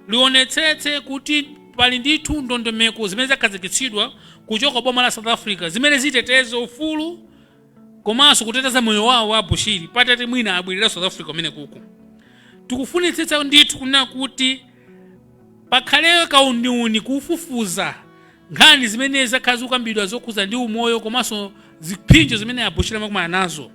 lionetsetse kuti pali ndithu ndondomeko zimene zakhazikitsidwa kuchoka boma la South Africa zimene ziteteze ufulu komanso kuteteza moyo wawo wa Bushiri patati mwina abwerera South Africa kumene kuko. Tikufunitsitsa ndithu kunena kuti pakhale kauniuni kufufuza nkhani zimene zakhala zikukambidwa zokhuza ndi umoyo komanso ziphinjo zimene Abushiri amakumana nazo.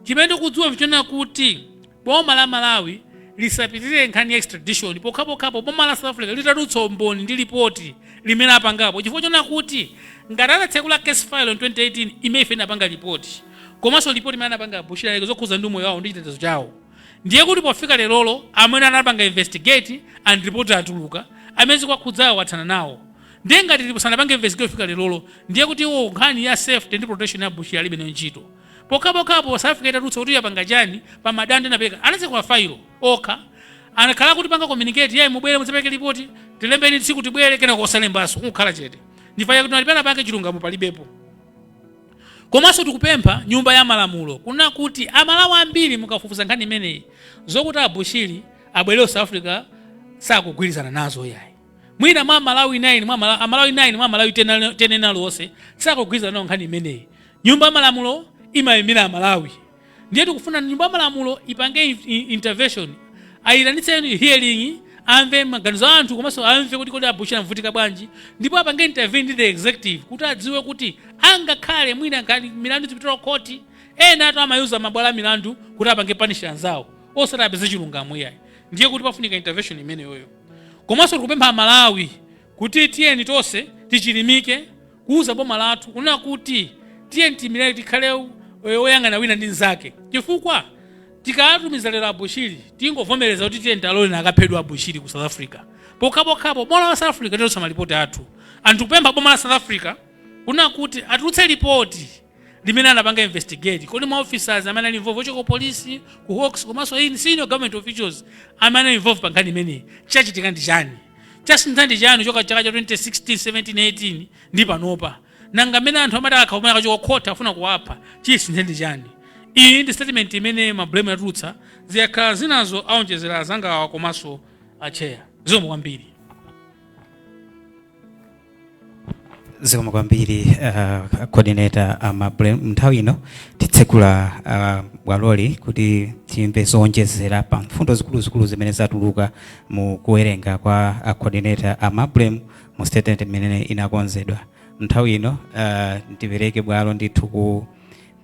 Chimene tikudziwa nchonena kuti boma la Malawi lisapitirire nkhani ya extradition pokhapokhapo boma la South Africa litatulutsa umboni ndi ripoti limene apangapo, chifukwa chonena kuti ngati atatsekula case file in 2018 imene ife inapanga ripoti komanso ripoti imene anapanga Abushiri zokhuza ndi umoyo wawo ndi chitetezo chawo, ndiye kuti pofika lerolo amene anapanga investigate and report atuluka, amene zikuwakhudzawo athana nawo. Ndiye ngati sanapange investigate kufika lerolo, ndiye kuti iwo nkhani ya safety ndi protection ya Bushiri alibe nayo ntchito pokhapokhapo South Africa itatulutsa kuti yapanga chani pa madandaulo anapereka. Anatsekula failo okha, anakhala kuti panga communicate, yayi, mubwere mudzapereke ripoti, tilembeni tsiku tibwere, kena kosalembanso kukhala chete. Ndifaya kuti nalipena pange chilungamo palibepo. Komanso tikupempha Nyumba ya Malamulo kuna kuti Amalawi ambiri mukafufuza nkhani imeneyi, zokuti Abushiri abwere South Africa sakugwirizana nazo yayi. Mwina mwa Malawi 9 mwa Amalawi 9 mwa Malawi 10 ena onse sakugwirizana nawo nkhani imeneyi. Nyumba ya Malamulo imayimira Amalawi, ndiye tikufuna Nyumba ya Malamulo ipange intervention, ayitanitse hearing, amve maganizo a anthu komanso amve kuti kodi Abushiri amvutika bwanji, ndipo apange intervene ndi the executive kuti adziwe kuti angakhale mwina ngati milandu zipitira khoti, ena atu amayuza mabwalo a milandu kuti apange punish anzawo osati apeze chilungamo iyayi. Ndiye kuti pafunika intervention imeneyoyo. Komanso tikupempha Amalawi kuti tiyeni tonse tichilimike kuuza boma lathu kunena kuti tiyeni timirere, tikhale oyang'ana wina ndi nzake, chifukwa tikatumiza lero Abushiri, tingovomereza kuti tiyeni talole akaphedwa Abushiri ku South Africa pokhapokhapo boma la South Africa litulutsa malipoti athu. Anthu kupempha boma la South Africa kunena kuti atulutse ripoti limene anapanga investigate, kodi ma officers amene ali involved ochoka ku polisi, ku Hawks, komanso in senior government officials amene ali involved pa nkhani imeneyi, chachitika ndi chani, chasintha ndi chani choka chaka cha 2016, 17, 18 ndi panopa? Nanga amene anthu amati akhaomera akachoka khoti afuna kuwapha, chisinthe ndi chani? Iyi ndi statement imene MABLEM yatulutsa. Ziyakhala zinazo aonjezera azangawa komanso acheya. Zikomo kwambiri. Zikomo kwambiri, coordinator MABLEM. Nthawi ino titsekula bwaloli kuti timve zowonjezera pa mfundo zikuluzikulu zimene zatuluka mu kuwerenga kwa coordinator MABLEM mu statement imene inakonzedwa. Nthawi ino ndipereke bwalo ndithu ku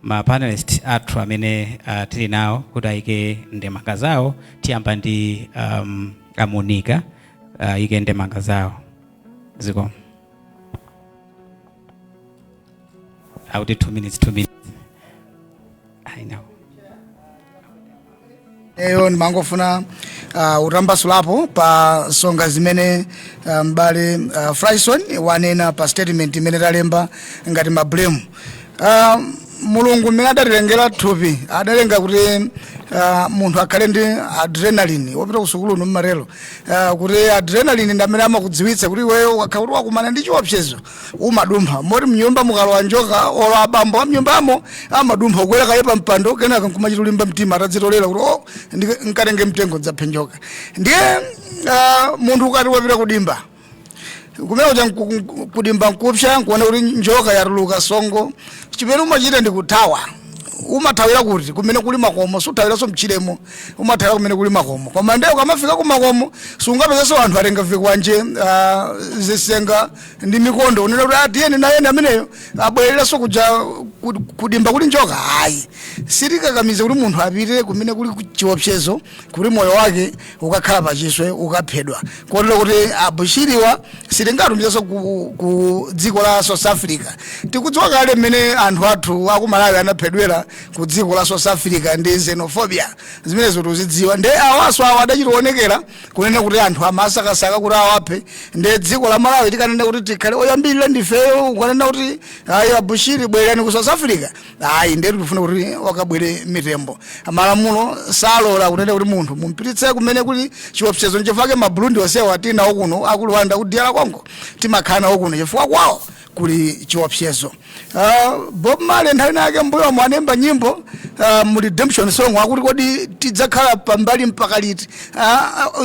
ma panelist athu amene tili nawo kuti ayike ndemanga zawo. Tiyamba ndi amunika ayike ndemanga zawo. Zikomo. Akuti 2 minutes, 2 minutes, I know. Eyo, ndimangofuna Utambasulapo pa nsonga zimene m'bale Fryson wanena pa statement imene talemba ngati MABLEM. Mulungu mmene adatilengera thupi, adalenga kuti munthu akhale ndi adrenaline. Wopita kusukulu mmarelo kuti adrenaline ndi amene amakudziwitsa kuti iweyo ukakhala kuti wakumana ndi chiopsezo umadumpha. Moti mnyumba mukalowa njoka, olo abambo amnyumbamo amadumpha kukwera kaye pa mpando, kenaka nkumachita ulimba mtima atadzitolera kuti, "Oh, nkatenge mtengo dzaphe njoka." Ndiye munthu ukati wapita kudimba kumene kuja, kudimba nkupsa, nkuona kuti njoka yatuluka songo, chimene umachita ndi kuthawa. Umathawira kuti? Kumene kuli makomo. Suthawiranso mchilemo, umathawira kumene kuli makomo. Koma ndiye ukamafika ku makomo sungapezenso anthu atenga vikwanje, zisenga ndi mikondo, unena kuti atiyeni nayeni ameneyo abwererenso kuja kudimba kuli njoka. Ayi, sitikakamize kuti munthu apite kumene kuli chiopsezo kuti moyo wake ukakhala pachiswe, ukaphedwa. Kotero kuti Abushiriwa sitingatumizenso ku dziko la South Africa. Tikudziwa kale mmene anthu athu aku Malawi anaphedwera ku dziko la South Africa ndi xenophobia, zimenezo tikuzidziwa. Nde awaso awa adachionekera kunena kuti anthu amasakasaka kuti awaphe. Nde dziko la Malawi tikanena kuti tikhale oyambirira ndifeyo ukanena kuti, "Ayi, Abushiri, bwerani ku South Africa," ayi. Nde tikufuna kuti wakabwere mitembo. Malamulo salola kunena kuti munthu mumpititse kumene kuli chiopsezo. Nchifukwa Maburundi onsewa tinawo kuno, aku Rwanda, ku DR Congo, timakhala nawo kuno chifukwa kwawo kuli chiopsezo. Bob Marley nthawi nake mbuyomo anemba nyimbo mu redemption song akuti, "Kodi tidzakhala pambali mpaka liti?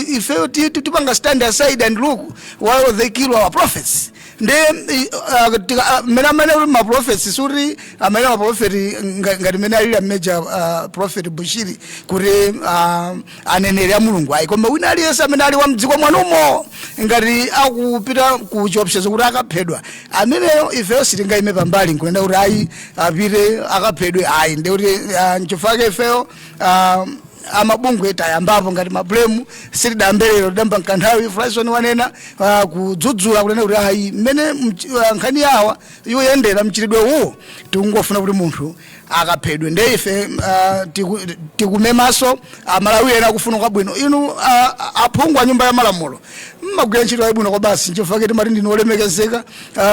Ifeyo tipanga stand aside and look while they kill our prophets?" Nde mmene amene kuti maprophets, suti amene maprofeti ngati mmene alili major Prophet Bushiri kuti aneneri a Mulungu, ayi. Koma wina aliyense amene ali wa mdziko mwanumo, ngati akupita ku chiopsezo kuti akaphedwa ameneyo, ifeyo sitingayime pambali nkunena kuti, "Ayi, apite akaphedwe," ayi. Ndi kuti nchifukwa ifeyo amabungwe tayambapo ngati MABLEM. Sitidamberero, tidamba mkanthawi. Fryson wanena kudzudzula kunena kuti ayi, mmene nkhani yawa yoyendera mchitidwe uwu, tikungofuna kuti munthu akaphedwe. Nde ife tikumemanso Amalawi ena akufuna kwabwino. Inu aphungu a Nyumba ya Malamulo mmagwira ntchito yabwino kwa basi, nchifukwa timati ndinu olemekezeka.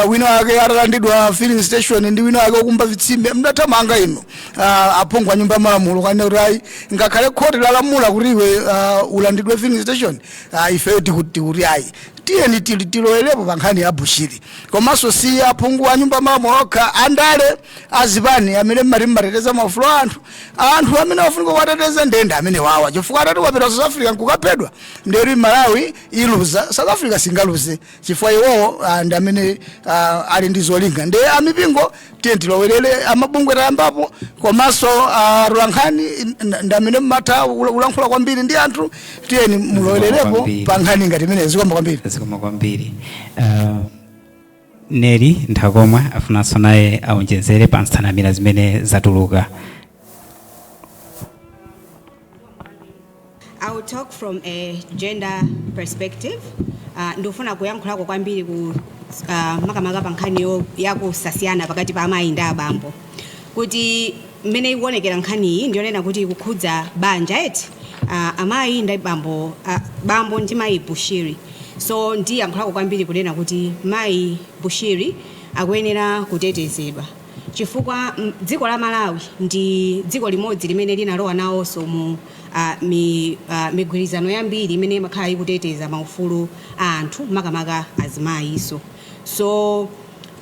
Wina ake atalandidwa filling station ndi wina ake okumba vitsime, mdathamanga inu aphungu a Nyumba ya Malamulo kanena kuti, "Ayi, ngakhale khoti lalamula kuti iwe ulandidwe filling station, ifeyo tikuti ayi, tiyeni tilowerepo pa nkhani ya Bushiri." Komanso si aphungu a Nyumba ya Malamulo okha, andale azipani amene mmati mmateteza maufulu a anthu, anthu amene afunika kuwateteza ndende amene wawa, chifukwa atati wapita South Africa nkukaphedwa, nderi Malawi iluza, South Africa singaluze, chifukwa iwowo ndi amene ali ndi zolinga. Nde amipingo tiye tilowerere, amabungwe tayambapo, komanso atolankhani ndi amene mmatha kulankhula kwambiri ndi anthu, tiyeni mulowererepo Kwambiri. pa nkhani ngati imene. Zikomo kwambiri. Zikomo kwambiri. Neri Nthakoma afunanso naye aonjezere pa nsanamira zimene zatuluka. I will talk from a gender perspective. Ndikufuna kuyankhulako kwambiri ku makamaka pa nkhani yakusasiyana pakati pa amayi ndi abambo, kuti mmene ikuonekera nkhaniyi ndiyonena kuti ikukhudza banja eti, amayi ndi bambo, bambo ndi mayi Bushiri. So ndiyankhulako kwambiri kunena kuti mayi Bushiri akuyenera kutetezedwa, chifukwa dziko la Malawi ndi dziko limodzi limene linalowa nawonso mu migwirizano yambiri imene imakhala ikuteteza maufulu a anthu, makamaka azimayiso. So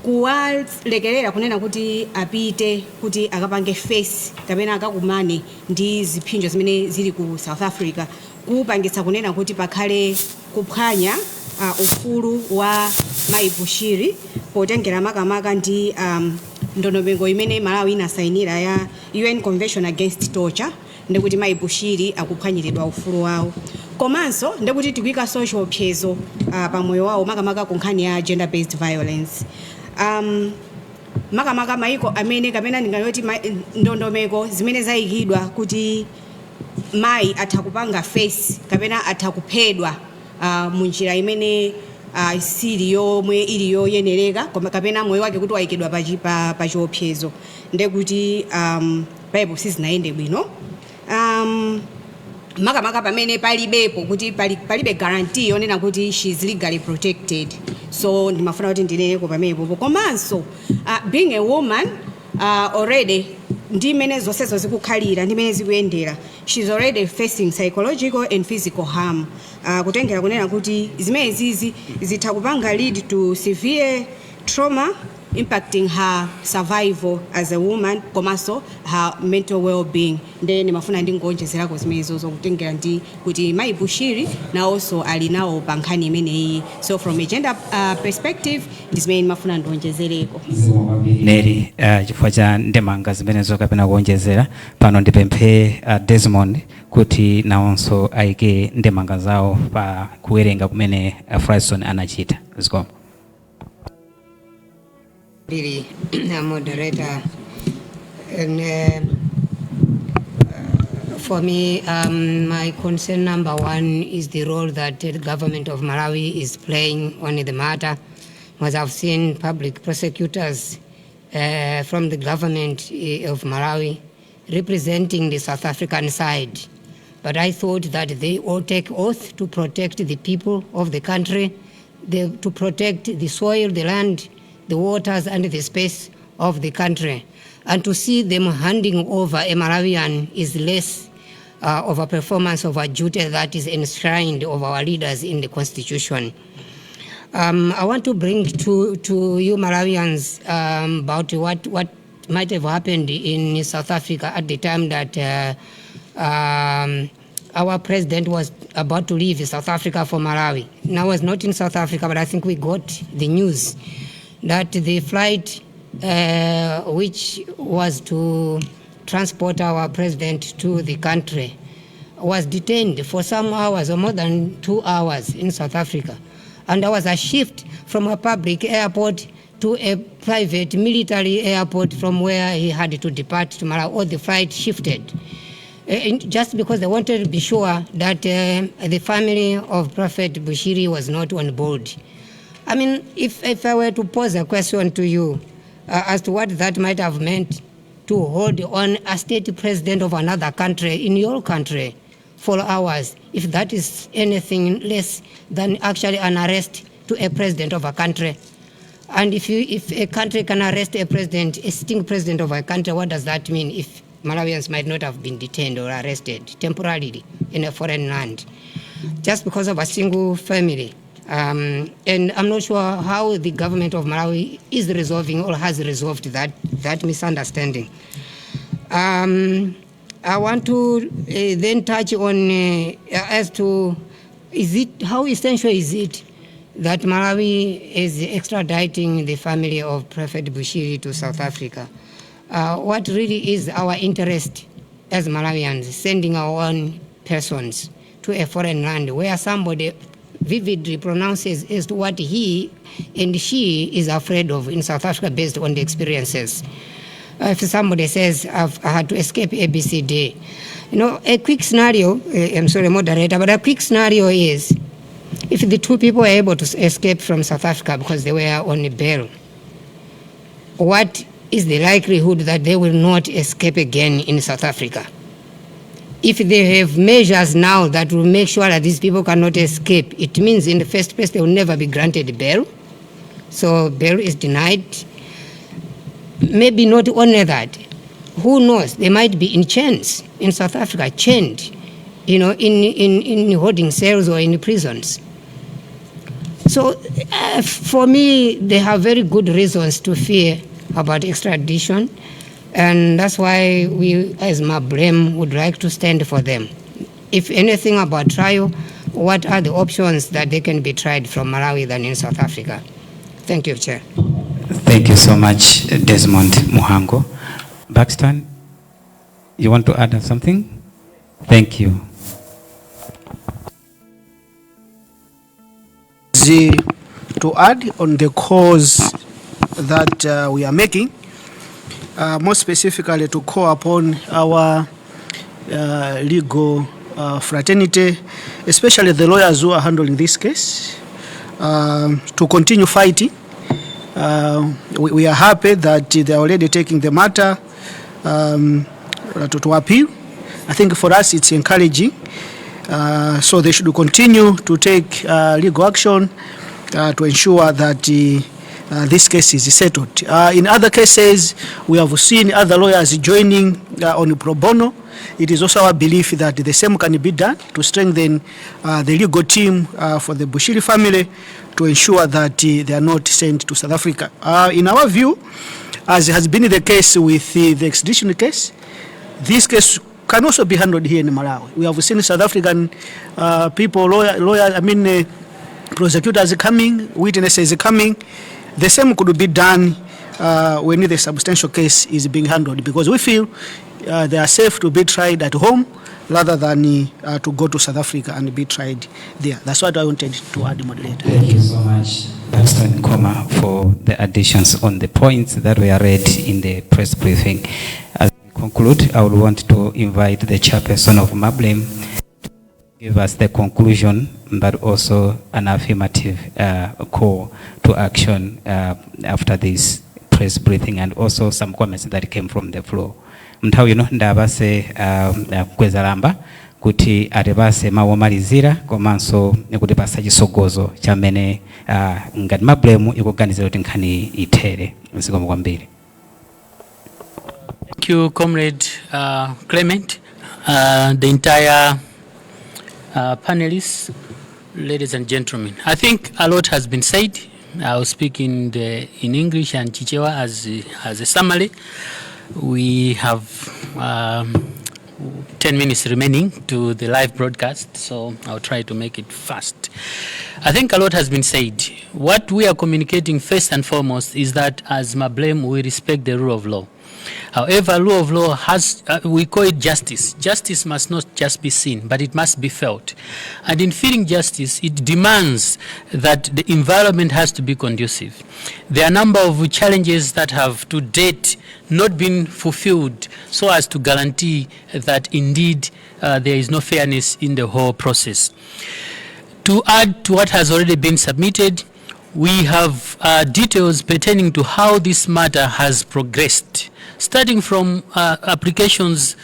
kuwalekerera kunena kuti apite kuti akapange face kapena akakumane ndi ziphinjo zimene zili ku South Africa kupangitsa kunena kuti pakhale kuphwanya ufulu wa mayi Bushiri, potengera makamaka ndi ndondomeko imene Malawi inasayinira ya UN Convention Against Torture, ndikuti mayi Bushiri akuphwanyiridwa ufulu wawo, komanso ndikuti tikuyikanso chiopsezo pa moyo wawo, makamaka ku nkhani ya gender based violence. Makamaka maiko amene kapena ndingayoti ndondomeko zimene zayikidwa kuti mayi atha kupanga face kapena atha kuphedwa munjira imene sili yomwe ili yoyenereka, koma kapena moyo wake kuti wayikidwa pa chiopsezo, ndekuti paipo sizinayende bwino. Makamaka pamene palibepo kuti palibe guarantee yonena kuti she's legally protected. So ndimafuna kuti ndineneko pamenepopo. Komanso being a woman, already ndi mmene zonsezo zikukhalira, ndi mmene zikuyendera, she's already facing psychological and physical harm, kutengera kunena kuti zimene zizi zitha kupanga lead to severe trauma impacting her survival as a woman komanso her mental well-being. Nde ndimafuna ndingonjezerako zimenezo, zokutengera ndi kuti mayi Bushiri nawonso ali nawo pa nkhani imeneyi. So from a gender perspective, ndi zimene ndimafuna ndionjezereko. Neri, chifukwa cha ndemanga zimenezo kapena kuonjezera pano, ndipemphe Desmond kuti nawonso ayike ndemanga zawo pa kuwerenga kumene Fryson anachita. Zikomo. Really, moderator. And for me, my concern number one is the role that the government of Malawi is playing on the matter. As I've seen public prosecutors from the government of Malawi representing the South African side. But I thought that they all take oath to protect the people of the country, to protect the soil, the land, the waters, and the space of the country. And to see them handing over a Malawian is less of a performance of a duty that is enshrined of our leaders in the constitution. I want to bring to you Malawians about what might have happened in South Africa at the time that our president was about to leave South Africa for Malawi. Now, I was not in South Africa, but I think we got the news that the flight which was to transport our president to the country was detained for some hours or more than 2 hours in South Africa. And there was a shift from a public airport to a private military airport from where he had to depart to Malawi, or the flight shifted. And just because they wanted to be sure that the family of Prophet Bushiri was not on board. I mean, if I were to pose a question to you as to what that might have meant to hold on a state president of another country in your country for hours, if that is anything less than actually an arrest to a president of a country. And if a country can arrest a president, a sitting president of a country, what does that mean if Malawians might not have been detained or arrested temporarily in a foreign land just because of a single family? And I'm not sure how the government of Malawi is resolving or has resolved that misunderstanding. I want to then touch on as to is it how essential is it that Malawi is extraditing the family of Prophet Bushiri to South Africa? What really is our interest as Malawians sending our own persons to a foreign land where somebody vividly pronounces as to what he and she is afraid of in South Africa based on the experiences? If somebody says, I had to escape ABCD, a quick scenario, I'm sorry, moderator, but a quick scenario is if the two people were able to escape from South Africa because they were on bail, what is the likelihood that they will not escape again in South Africa? If they have measures now that will make sure that these people cannot escape, it means in the first place they will never be granted bail. So bail is denied. Maybe not only that, who knows, they might be in chains in South Africa, chained, in holding cells or in prisons. So for me, they have very good reasons to fear about extradition, and that's why we, as MABLEM, would like to stand for them. If anything about trial, what are the options that they can be tried from Malawi than in South Africa? Thank you, Chair. Thank you so much, Desmond Muhango. Baxton, you want to add something? Thank you. To add on the calls that we are making, more specifically to call upon our legal fraternity, especially the lawyers who are handling this case, to continue fighting. We are happy that they are already taking the matter to appeal. I think for us it's encouraging. So they should continue to take legal action to ensure that this case is settled. In other cases, we have seen other lawyers joining on pro bono. It is also our belief that the same can be done to strengthen the legal team for the Bushiri family to ensure that they are not sent to South Africa. In our view, as has been the case with the extradition case, this case can also be handled here in Malawi. We have seen South African people, lawyer, I mean, prosecutors coming, witnesses coming. The same could be done when the substantial case is being handled, because we feel they are safe to be tried at home rather than to go to South Africa and be tried there. That's what I wanted to add, moderator. Thank you so much, Pastor Nkoma, for the additions on the points that were read in the press briefing. As we conclude, I would want to invite the chairperson of MABLEM to give us the conclusion, but also an affirmative call to action after this press briefing, and also some comments that came from the floor. Nthawi ino ndapase Kwezalamba kuti atipase mawu omalizira komanso kutipasa chisogozo chamene ngati MABLEM ikuganizira kuti nkhani ithere. Zikomo kwambiri. Thank you, Comrade Clement, the entire panelists, ladies and gentlemen. I think a lot has been said. I'll speak in English and Chichewa as a summary. We have 10 minutes remaining to the live broadcast, so I'll try to make it fast. I think a lot has been said. What we are communicating first and foremost is that as MABLEM, we respect the rule of law. However, rule of law has, we call it justice. Justice must not just be seen, but it must be felt. And in feeling justice, it demands that the environment has to be conducive. There are a number of challenges that have to date not been fulfilled so as to guarantee that indeed there is no fairness in the whole process. To add to what has already been submitted, we have details pertaining to how this matter has progressed, starting from applications,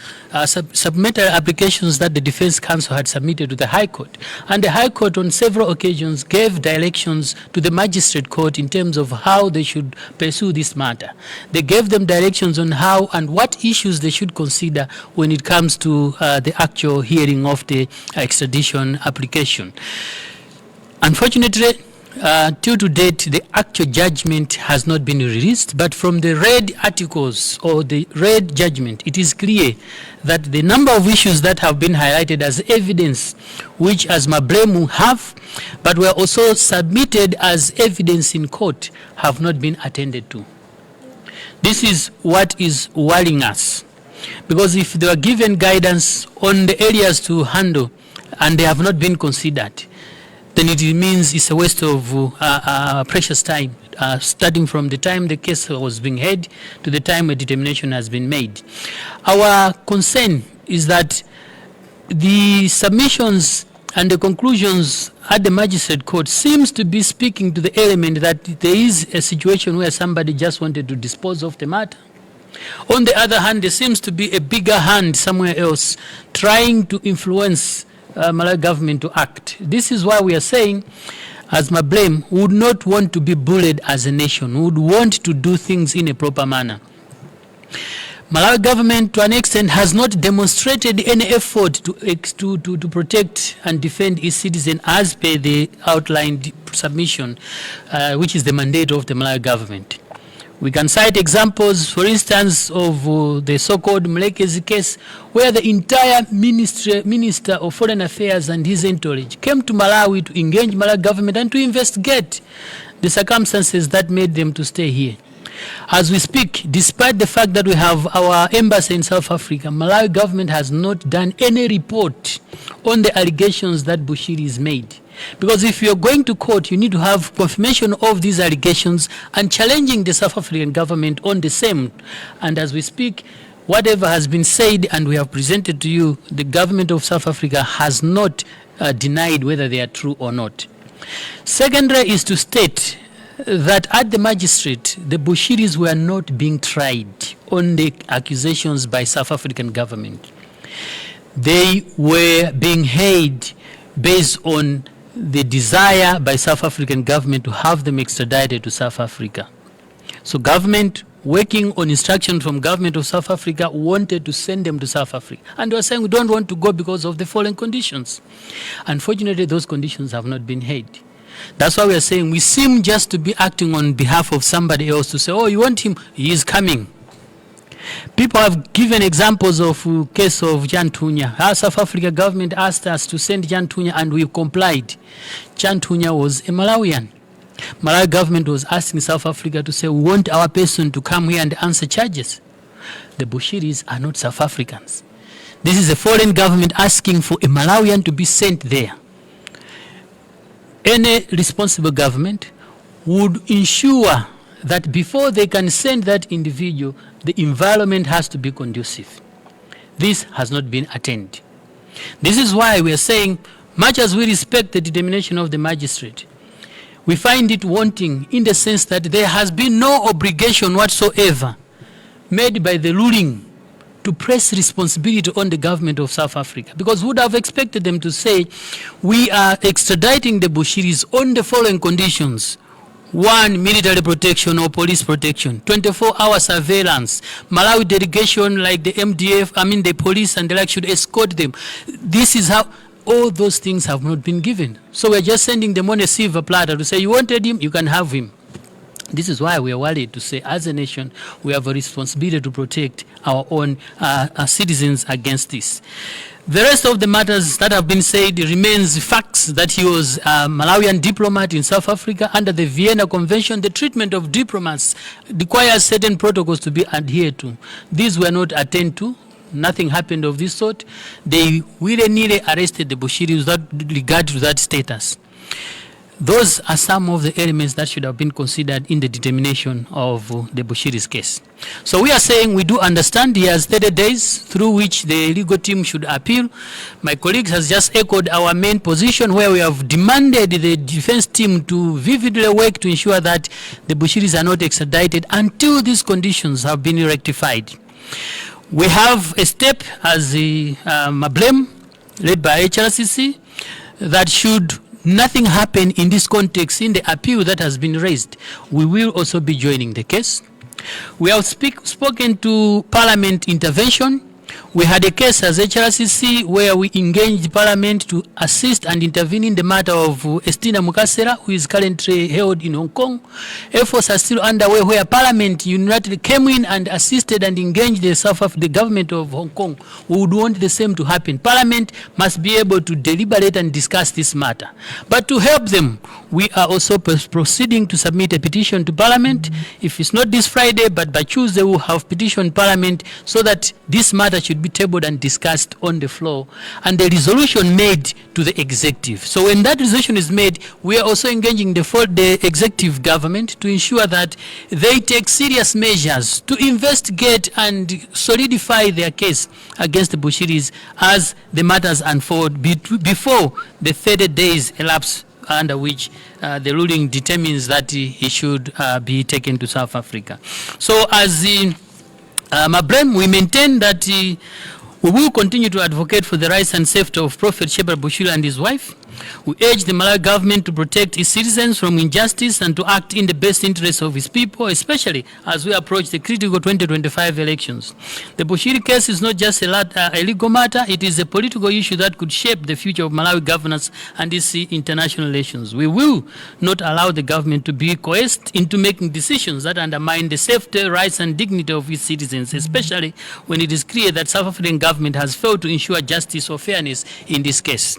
submitted applications that the Defense Counsel had submitted to the High Court. And the High Court on several occasions gave directions to the Magistrate Court in terms of how they should pursue this matter. They gave them directions on how and what issues they should consider when it comes to the actual hearing of the extradition application. Unfortunately, till to date, the actual judgment has not been released, but from the read articles or the read judgment, it is clear that the number of issues that have been highlighted as evidence, which as MABLEMU have, but were also submitted as evidence in court, have not been attended to. This is what is worrying us, because if they were given guidance on the areas to handle and they have not been considered, then it means it's a waste of precious time, starting from the time the case was being heard to the time a determination has been made. Our concern is that the submissions and the conclusions at the magistrate court seems to be speaking to the element that there is a situation where somebody just wanted to dispose of the matter. On the other hand, there seems to be a bigger hand somewhere else trying to influence Malawi government to act. This is why we are saying, as MABLEM, we would not want to be bullied as a nation. We would want to do things in a proper manner. Malawi government, to an extent, has not demonstrated any effort to protect and defend its citizens as per the outlined submission, which is the mandate of the Malawi government. We can cite examples, for instance, of the so-called Mlekezi case, where the entire Minister of Foreign Affairs and his entourage came to Malawi to engage Malawi government and to investigate the circumstances that made them to stay here. As we speak, despite the fact that we have our embassy in South Africa, Malawi government has not done any report on the allegations that Bushiri is made. Because if you're going to court, you need to have confirmation of these allegations and challenging the South African government on the same. And as we speak, whatever has been said and we have presented to you, the government of South Africa has not denied whether they are true or not. Secondary is to state that at the magistrate, the Bushiris were not being tried on the accusations by South African government. They were being held based on the desire by South African government to have them extradited to South Africa. So government, working on instruction from government of South Africa, wanted to send them to South Africa. And they were saying, we don't want to go because of the following conditions. Unfortunately, those conditions have not been heard. That's why we are saying we seem just to be acting on behalf of somebody else to say, oh, you want him? He is coming. People have given examples of case of Chanthunya. How South Africa government asked us to send Chanthunya and we complied. Chanthunya was a Malawian. Malawi government was asking South Africa to say, we want our person to come here and answer charges. The Bushiris are not South Africans. This is a foreign government asking for a Malawian to be sent there. Any responsible government would ensure that before they can send that individual, the environment has to be conducive. This has not been attained. This is why we are saying, much as we respect the determination of the magistrate, we find it wanting in the sense that there has been no obligation whatsoever made by the ruling to press responsibility on the government of South Africa, because we would have expected them to say, we are extraditing the Bushiris on the following conditions. 1, military protection or police protection, 24-hour surveillance, Malawi delegation like the MDF, I mean the police and the like should escort them. This is how all those things have not been given. So we're just sending them on a silver platter to say, you wanted him, you can have him. This is why we are worried to say, as a nation, we have a responsibility to protect our own citizens against this. The rest of the matters that have been said remains facts that he was a Malawian diplomat in South Africa. Under the Vienna Convention, the treatment of diplomats requires certain protocols to be adhered to. These were not attended to. Nothing happened of this sort. They willy-nilly arrested the Bushiri without regard to that status. Those are some of the elements that should have been considered in the determination of the Bushiri's case. So we are saying we do understand he has 30 days through which the legal team should appeal. My colleagues has just echoed our main position where we have demanded the defense team to vividly work to ensure that the Bushiris are not extradited until these conditions have been rectified. We have a step as the MABLEM, led by HRCC, that should nothing happen in this context in the appeal that has been raised, we will also be joining the case. We have spoken to Parliament intervention. We had a case as HRCC where we engaged Parliament to assist and intervene in the matter of Estina Mukasera, who is currently held in Hong Kong. Efforts are still underway where Parliament unilaterally came in and assisted and engaged the South African, the government of Hong Kong. We would want the same to happen. Parliament must be able to deliberate and discuss this matter. But to help them, we are also proceeding to submit a petition to Parliament. If it's not this Friday, but by Tuesday, we'll have petitioned Parliament so that this matter should be tabled and discussed on the floor, and the resolution made to the executive. So when that resolution is made, we are also engaging the executive government to ensure that they take serious measures to investigate and solidify their case against the Bushiris as the matters unfold before the 30 days elapse under which the ruling determines that he should be taken to South Africa. So as the MABLEM, we maintain that we will continue to advocate for the rights and safety of Prophet Shepherd Bushiri and his wife. We urge the Malawi government to protect its citizens from injustice and to act in the best interests of its people, especially as we approach the critical 2025 elections. The Bushiri case is not just a legal matter, it is a political issue that could shape the future of Malawi governance and its international relations. We will not allow the government to be coerced into making decisions that undermine the safety, rights, and dignity of its citizens, especially when it is clear that South African government has failed to ensure justice or fairness in this case.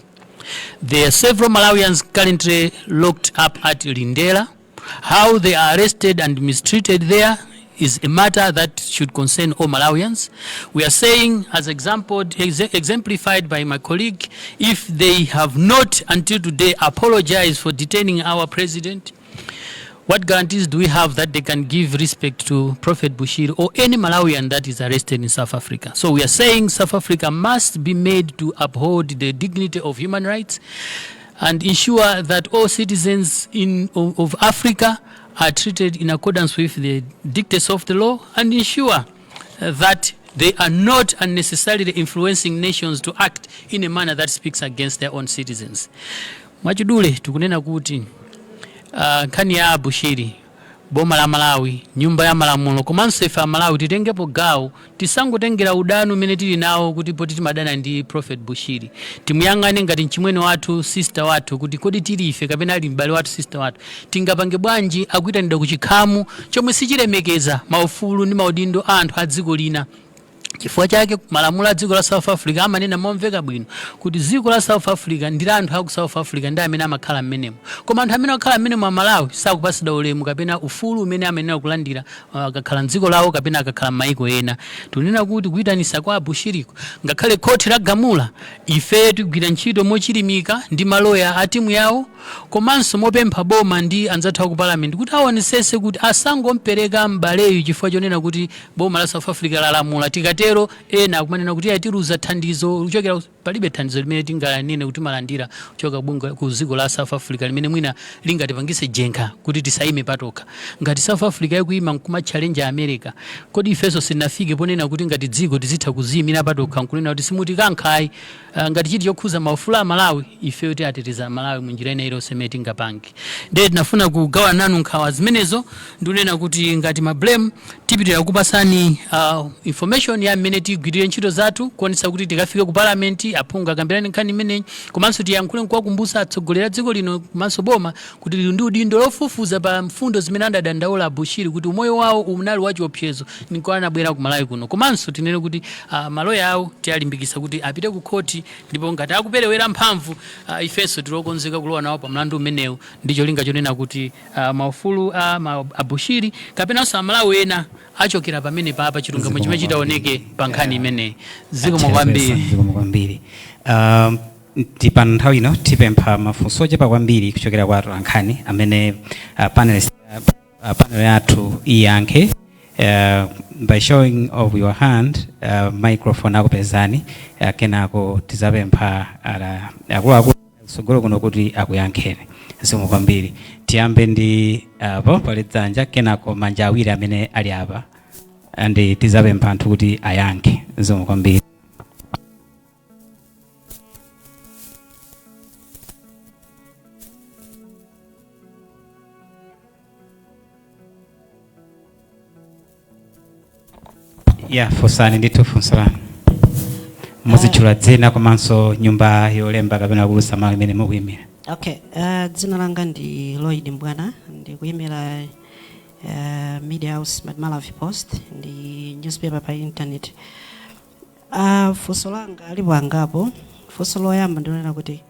There are several Malawians currently locked up at Lindela. How they are arrested and mistreated there is a matter that should concern all Malawians. We are saying, as exemplified by my colleague, if they have not until today apologized for detaining our president, what guarantees do we have that they can give respect to Prophet Bushiri or any Malawian that is arrested in South Africa? So we are saying South Africa must be made to uphold the dignity of human rights and ensure that all citizens of Africa are treated in accordance with the dictates of the law, and ensure that They are not unnecessarily influencing nations to act in a manner that speaks against their own citizens. Mwachidule tikunena kuti nkhani ya Bushiri, boma la Malawi, nyumba ya malamulo komanso ife Amalawi titengepo gawo. Tisangotengera udani umene tili nawo kuti poti timadana ndi Prophet Bushiri. Timuyang'ane ngati mchimwene wathu, sister wathu, kuti kodi tili ife kapena ali m'bale wathu, sister wathu, tingapange bwanji akuyitanidwa ku chikhamu chomwe sichilemekeza maufulu ndi maudindo a anthu a dziko lina? Chifukwa chake malamulo a dziko la South Africa amanena momveka bwino kuti dziko la South Africa ndi la anthu aku South Africa ndi amene amakhala mmenemo, koma anthu amene akhala mmenemo Amalawi sakupasidwa ulemu kapena ufulu umene amayenera kulandira akakhala mdziko lawo kapena akakhala m'mayiko ena. Tikunena kuti kuyitanisa kwa Abushiriko, ngakhale khoti lagamula, ife tigwira ntchito mochilimika ndi maloya a timu yawo komanso mopempha boma ndi anzathu aku Parliament kuti aonesese kuti asangompereka m'baleyu chifukwa chonena kuti boma la South Africa lalamula. Tikatero ena akumanena kuti atiluza thandizo kuchokera. Palibe thandizo limene tinganene kuti malandira kuchoka bungwe ku dziko la South Africa limene mwina lingatipangise jenkha kuti tisayime patokha. Ngati South Africa ikuyima nkuma challenge America, kodi ifenso sitinafike ponena kuti ngati dziko tizitha kuziyimira patokha nkunena kuti simutikankhayi? Ngati chiti chokhuza maufulu a Malawi, ifeyo tiateteza Malawi munjira ina iliyonse imene tingapange. Ndiye tinafuna kugawana nanu nkhawa zimenezo ndikunena kuti ngati MABLEM tipitira kupasani information ya mmene tigwirire ntchito zathu kuonetsa kuti tikafike ku Parliament, aphungu akambirane nkhani imeneyi, komanso tiyankhule nkuwakumbutsa atsogoleri a dziko lino komanso boma kuti lili ndi udindo lofufuza pa mfundo zimene adadandaula Bushiri kuti umoyo wawo unali wachiopsezo niko anabwera ku Malawi kuno. Komanso tinene kuti maloya awo tiyalimbikitsa kuti apite ku khoti, ndipo ngati akuperewera mphamvu, ifenso tilokonzeka kulowa nawo pa mlandu umenewu ndi cholinga chonena kuti maufulu a Abushiri kapenanso Amalawi ena achokera pamene papa chilungamo chimene chitaoneke pa nkhani imeneyi. Zikomo kwambiri. Zikomo kwambiri. Pa nthawi ino tipempha mafunso ochepa kwambiri kuchokera kwa atolankhani amene panel yathu iyankhe by showing of your hand, microphone akupezani, kenako tizapempha akuluakulu tsogolo kuno kuti akuyankheni. Zikomo kwambiri. Tiyambe ndi apo pali dzanja, kenako manja awiri amene ali apa, and tizapempha anthu kuti ayankhe. Zikomo kwambiri. Ya, funsani ndithu funso lanu, muzitchula dzina komanso nyumba yolemba kapena kuulutsa mawu imene mukuyimira. Okay, dzina langa ndi Lloyd Mbwana, ndikuyimira Media House Malawi Post ndi newspaper pa internet. Funso langa alipo angapo. Funso loyamba ndinena kuti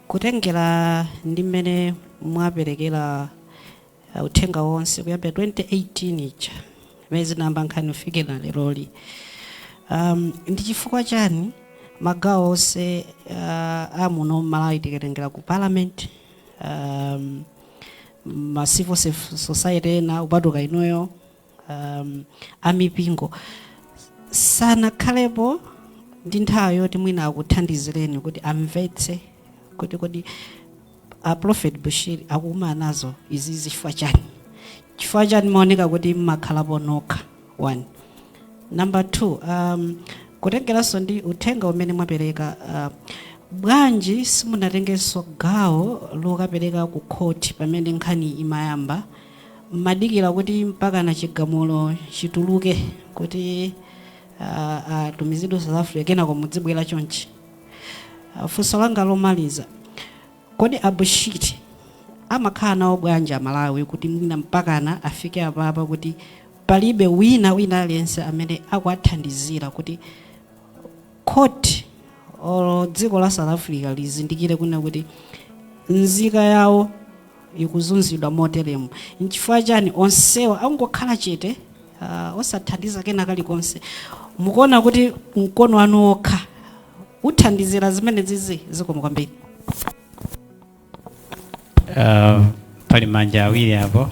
kutengera ndi mmene mwaperekera uthenga wonse kuyambira 2018 ija imene zinayamba nkhani kufikira leroli, ndi chifukwa chani magawo onse amuno Malawi, tikatengera ku Parliament, ma civil society ena kupatuka inuyo, amipingo, sanakhalepo ndi nthawi yoti mwina akuthandizireni kuti amvetse kuti kodi a Prophet Bushiri akukumana nazo izizi chifukwa chani? Chifukwa chani maoneka kuti mmakhalapo nokha? One. Number two, kutengeranso ndi uthenga umene mwapereka, bwanji simunatengenso gawo lokapereka ku khoti pamene nkhani imayamba? Mmadikira kuti mpaka na chigamulo chituluke kuti atumizidwe South Africa, kenako mudzibwera chonchi? Funso langa lomaliza, kodi Abushiri amakhala nawo bwanji Amalawi kuti mwina mpakana afike apapa kuti palibe wina aliyense amene akuathandizira kuti court or dziko la South Africa lizindikire kuna kuti nzika yawo ikuzunzidwa moteremu? Nchifukwa chani onsewa angokhala chete, osathandiza kena kalikonse? Mukuona kuti mkono wanu wokha uthandizira zimene zizi? Zikomo kwambiri. Pali manja awiri apo.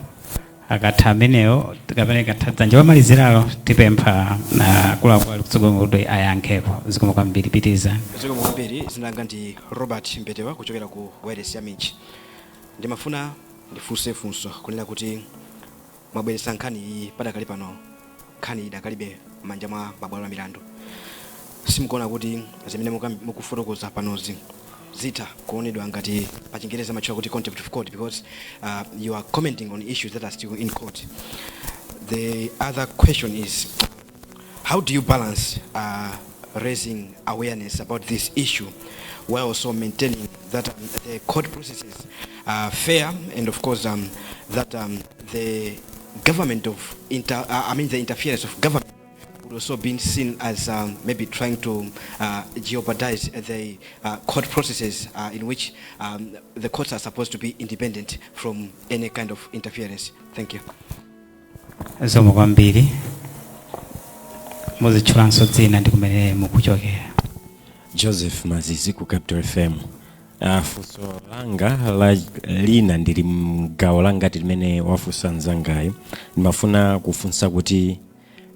Akatha amenewo kapena ikatha dzanja lomaliziralo, tipempha na akuluakulu ali kutsogolo kuti ayankhepo. Zikomo kwambiri, pitiriza. Zikomo kwambiri. Dzina langa ndi Robert Mbetewa kuchokera ku wireless ya Michi. Ndimafuna ndifunse funso kunena kuti mwabweretsa nkhani iyi padakali pano. Nkhani idakalibe m'manja mwa mabwalo a milandu. Simukuona kuti zimene mukufotokoza panozi zitha kuonedwa ngati pa Chingereza amatchula kuti contempt of court, because you are commenting on issues that are still in court? The other question is, how do you balance raising awareness about this issue while also maintaining that the court processes are fair and of course that the government of inter I mean the interference of government would also be seen as maybe trying to jeopardize the court processes in which the courts are supposed to be independent from any kind of interference? Thank you. Zikomo kwambiri. Muzitchulanso dzina ndi kumene mukuchokera. Joseph Mazizi ku Capital FM. Funso langa la lina ndili mgawo langati limene wafunsa mnzangayo. Ndimafuna kufunsa kuti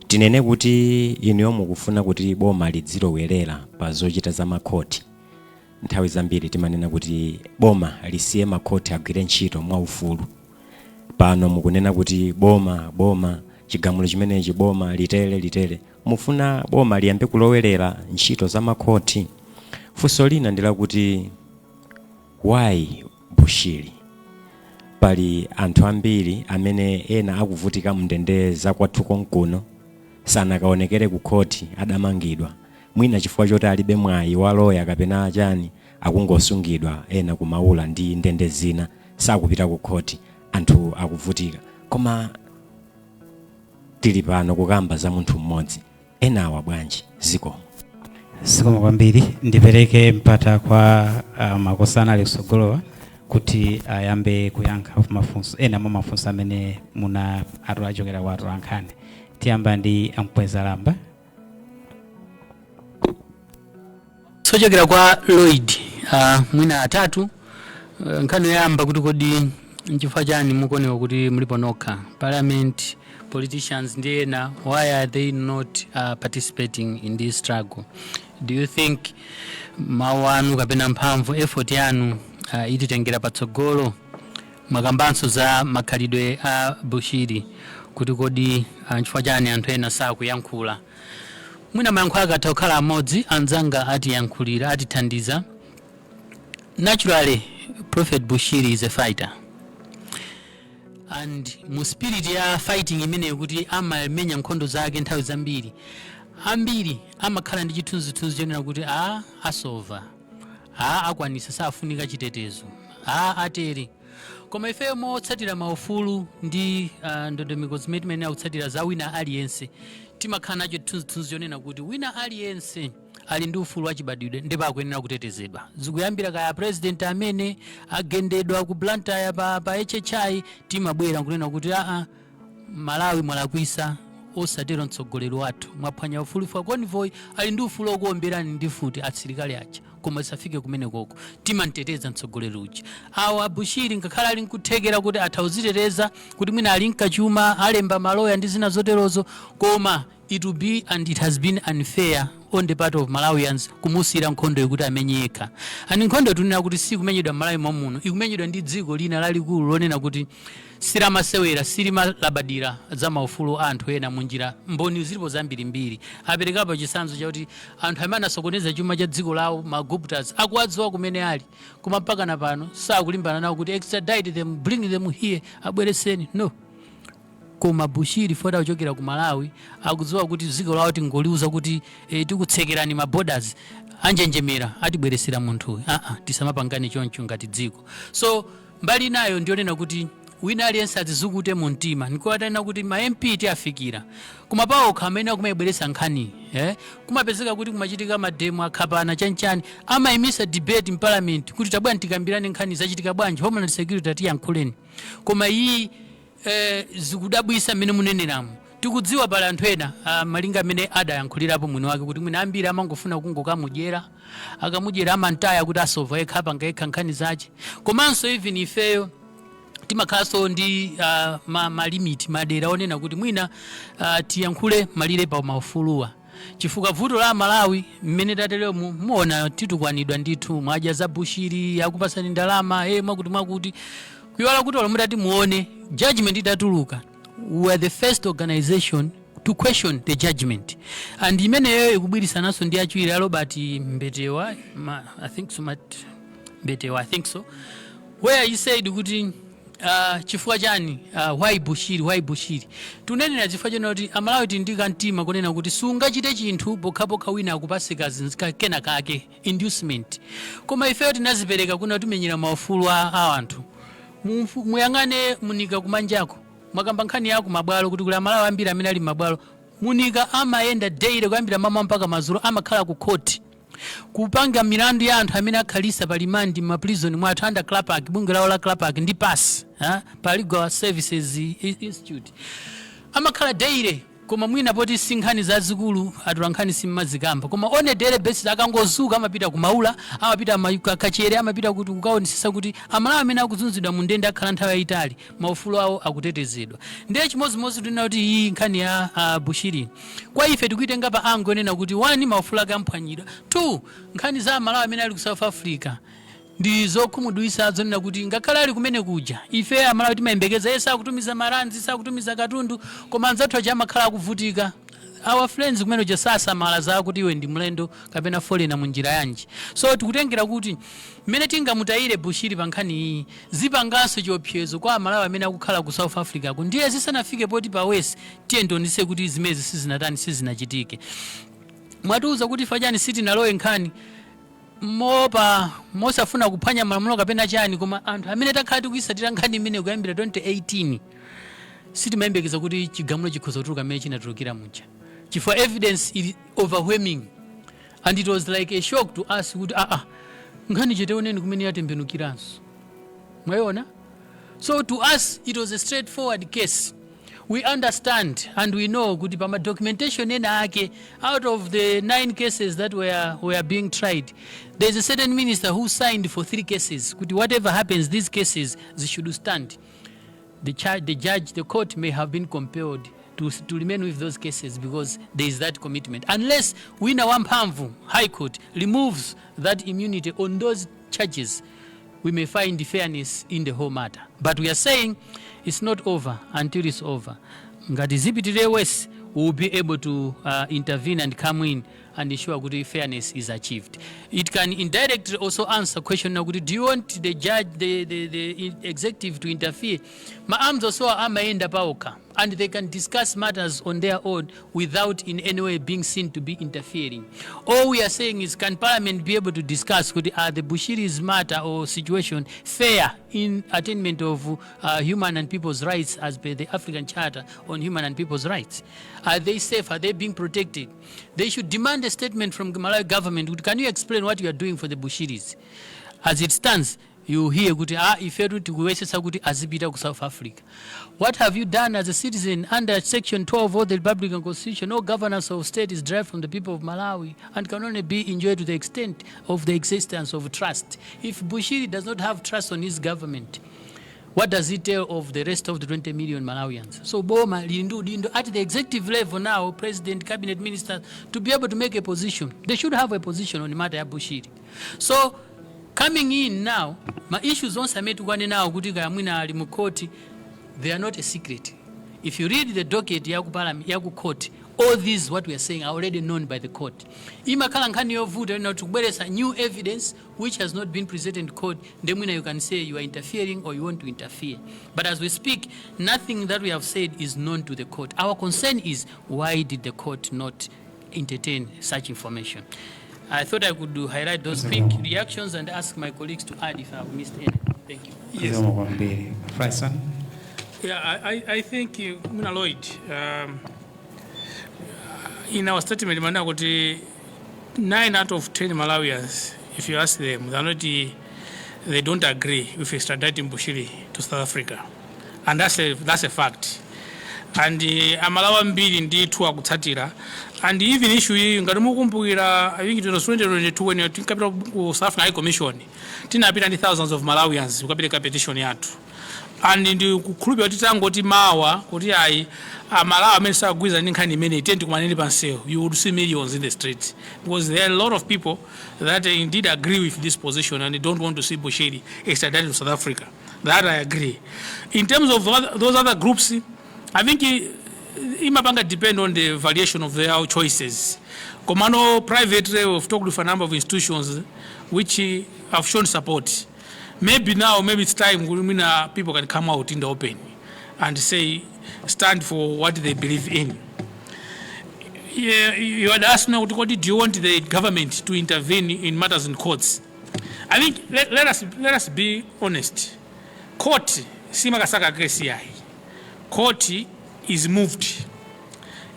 tinene kuti inuyo mukufuna kuti boma lidzilowerera pa zochita za makhoti. Nthawi zambiri timanena kuti boma lisiye makhoti agwire ntchito mwaufulu. Pano mukunena kuti boma, boma, chigamulo chimenechi boma litere litere. Mufuna boma liyambe kulowerera ntchito za makhoti? Funso lina ndi lakuti, why Bushiri? Pali anthu ambiri amene ena akuvutika mndende za kwathu konkuno, sanakaonekere ku khoti, adamangidwa mwina chifukwa choti alibe mwayi wa loya kapena chani, akungosungidwa, ena kumaula ndi ndende zina, sakupita ku khoti, anthu akuvutika. Koma tili pano kukamba za munthu mmodzi, enawa bwanji? Zikomo. Zikomo kwambiri. Ndipereke mpata kwa makosana ali kusogolowa kuti ayambe kuyankha mafunso ena mwa mafunso amene muna atu achokera kwa atolankhani. Tiyamba ndi Amkweza Lamba. Sochokera kwa Lloyd, mwina atatu. Nkhani yoyamba kuti kodi nchifukwa chani mukuoneka kuti mulipo nokha, parliament, politicians ndi ena, why are they not participating in this struggle? Do you think mawu anu kapena mphamvu, effort yanu, ititengera patsogolo? Mwakambanso za makhalidwe a Bushiri, kuti kodi nchifukwa chani anthu ena sakuyankhula? Mwina mayankho ake atha kukhala amodzi, anzanga atiyankhulira, atithandiza. Naturally, Prophet Bushiri is a fighter, and mu spirit ya fighting imeneyo, kuti amamenya nkhondo zake nthawi zambiri, ambiri amakhala ndi chithunzithunzi chonena kuti a asova, a akwanisa, safunika chitetezo, a atere. Koma ifeyo motsatira maufulu ndi ndondomeko zimene timayenera kutsatira za wina aliyense, timakhala nacho chithunzithunzi chonena kuti wina aliyense ali ndi ufulu wachibadwidwe ndipo akuyenera kutetezedwa. Zikuyambira kaya president amene agendedwa ku Blantyre pa HHI, timabwera nkunena kuti aa, Malawi mwalakwisa, osatero mtsogoleri wathu, mwaphwanya ufulu fa convoy ali ndi ufulu okuomberani ndi futi asilikali aja. Koma zisafike kumene koko, timamteteza mtsogoleri uja. Awa Bushiri ngakhale ali nkuthekera kuti atha kuziteteza, kuti mwina ali nkachuma, alemba maloya ndi zina zoterozo, koma it will be and it has been unfair on the part of Malawians kumusiyira nkhondo yokuti amenye yekha. And nkhondo tunena kuti sikumenyedwa m'Malawi mwamuno, ikumenyedwa ndi dziko lina lalikulu lonena kuti silamasewera, silimalabadira za maufulu a anthu ena munjira. Mboni zilipo zambirimbiri. Aperekapo chitsanzo chakuti anthu amene anasokoneza chuma cha dziko lawo, ma Guptas, akuwadziwa kumene ali, koma mpaka na pano sakulimbana nawo kuti extradite them, bring them here, abwereseni, no. Koma Bushiri fota kuchokera ku Malawi, akudziwa kuti dziko lawo tingoliuza kuti tikutsekerani ma borders, anjenjemera, atibweresera munthuyu. Aa, tisamapangane choncho ngati dziko. So mbali inayo ndionena kuti wina aliyense adzizukute mu mtima. Nikuwatanena kuti ma MP tiafikira, koma paokha amene akumayibweretsa nkhani, kumapezeka kuti kumachitika ma demo akhapana chanchani, amayimisa debate in parliament kuti tabwera tikambirane nkhani zachitika bwanji, Homeland Security atiyankhuleni. Koma iyi zikudabwisa mmene muneneramo. Tikudziwa pali anthu ena, malinga amene adayankhulirapo mwini wake, kuti mwina ambiri amangofuna kungokamudyera, akamudyera amantaya kuti asova yekha, apanga yekha nkhani zache. Komanso even ifeyo timakhalanso ndi ma limit, madera onena kuti mwina tiyankhule malire pa maufuluwa, chifukwa vuto la Malawi mmene tateremo, muona titukwanidwa ndithu, mwadya za Bushiri, akupasani ndalama, mwakuti mwakuti, kuiwala kuti olo mutati muone judgment itatuluka, we are the first organization to to question the judgment. And imeneyo ikugwirizananso ndi achiwiri a Robert Mbetewa, I think so, Mat Mbetewa, I think so, where he said kuti chifukwa chani, why Bushiri, why Bushiri? Tunenera chifukwa chena kuti Amalawi tili ndi kamtima kunena kuti sungachite chinthu pokhapokha wina akupase kena kake inducement. Koma ifeyo tinazipereka kuna timenyera maufulu a anthu. Muyang'ane munika kumanjako, mwakamba nkhani yako mabwalo kuti kuli Amalawi ambiri amene ali mabwalo. Munika amayenda daily kuyambira mama mpaka madzulo, amakhala ku court kupanga milandu ya anthu amene akhalisa pa remand ma prison mwathu under CLAPAC, bungwe lawo la CLAPAC ndi PAS, ha? Paralegal Services Institute. Amakhala daily, koma mwina poti si nkhani zazikulu, atula nkhani simmazikamba. Koma on a daily basis akangozuka amapita kumaula, amapita Kachere, amapita kuti kukaonesesa kuti Amalawi amene akuzunzidwa mu ndende akhala nthawi yayitali maufulu awo akutetezedwa. Ndiye chimodzimodzi tinena kuti iyi nkhani ya Bushiri kwa ife tikuitenga pa angle yonena kuti, one, maufulu ake amphwanyidwa; two, nkhani za Amalawi amene ali ku South Africa ndi zokhumudwitsa zonena kuti ngakhale ali kumene kuja, ife Amalawi timayembekeza iye sakutumiza maranzi, sakutumiza katundu, koma anzathu aja amakhala akuvutika. Our friends kumene kuja sasamala za kuti iwe ndi mlendo kapena foreigner munjira yanji. So tikutengera kuti mmene tingamutayire Bushiri pa nkhani iyi, zipanganso chiopsezo kwa Amalawi amene akukhala ku South Africa ku. Ndiye zisanafike poti pawesi, tiye ndionese kuti zimezi sizinatani, sizinachitike. Mwatiuza kuti fachani sitinalowe nkhani mopa mosafuna kuphwanya malamulo kapena chani, koma anthu amene takhala tikuyisatira nkhani imene kuyambira 2018 sitimayembekeza kuti chigamulo chikhoza kutuluka mmene chinatulukira muja, chifukwa evidence is overwhelming and it was like a shock to us kuti aa, nkhani cheteoneni kumene yatembenukiranso, mwayiona. So to us it was a straightforward case. We understand and we know kuti pama documentation ena ake, out of the nine cases that were being tried, there is a certain minister who signed for three cases kuti whatever happens, these cases, they should stand. The, charge, the judge, the court may have been compelled to remain with those cases because there is that commitment, unless wina wamphamvu, High Court, removes that immunity on those charges, we may find fairness in the whole matter. But we are saying it's not over until it's over. Ngati zipitire worse, we will be able to intervene and come in and ensure kuti fairness is achieved. It can indirectly also answer question na kuti, do you want the judge, the executive to interfere? Ma arms also amayenda paokha and they can discuss matters on their own without in any way being seen to be interfering. All we are saying is, can Parliament be able to discuss kuti are the Bushiri's matter or situation fair in attainment of human and people's rights as per the African Charter on Human and People's Rights? Are they safe? Are they being protected? They should demand a statement from the Malawi government. Can you explain what you are doing for the Bushiris? As it stands, you hear kuti, ah, ifetu tikuyesetsa kuti azipita ku South Africa. What have you done as a citizen under section 12 of the Republican Constitution? No governance of state is derived from the people of Malawi and can only be enjoyed to the extent of the existence of trust. If Bushiri does not have trust on his government, what does it tell of the rest of the 20 million Malawians? So boma lili ndi udindo at the executive level now, president, cabinet minister, to be able to make a position. They should have a position on the matter ya Bushiri. So coming in now, ma issues onse amene tikuwanenawo kuti kaya mwina ali mu court, they are not a secret. If you read the docket ya ku parliament, ya ku court, all these what we are saying are already known by the court. Imakhala nkhani yovuta ina tikubweretsa new evidence which has not been presented in court, then mwina you can say you are interfering or you want to interfere. But as we speak, nothing that we have said is known to the court. Our concern is, why did the court not entertain such information? I thought I could do highlight those quick reactions and ask my colleagues to add if I've missed any. Thank you. Yes. Zikomo kwambiri, Fryson. Yeah, I think Muna Lloyd, in our statement, mana kuti 9 out of 10 Malawians, if you ask them, they're not, they don't agree with extraditing Bushiri to South Africa. And that's a fact. And Amalawi ambiri ndithu akutsatira. And even issue iyi, ngati mukumbukira, I think it was 2022 when tinkapita ku South African High Commission, tinapita ndi thousands of Malawians kukapereka petition yathu. And ndikukhulupirira kuti tangoti mawa kuti ayi, Amalawi amene sagwirizana ndi nkhani imeneyi, tiye tikumaneni pansewu, you would see millions in the street, because there are a lot of people that indeed agree with this position and they don't want to see Bushiri extradited to South Africa. That I agree. In terms of those other groups, I think Imapanga depend on the variation of their choices. Komano privately, we've talked with a number of institutions which have shown support. Maybe now, maybe it's time people can come out in the open and say, stand for what they believe in. Yeah, you had asked me, what did you want the government to intervene in matters in courts? I think let us be honest. Court, simakasaka kesi yayi. Court is moved.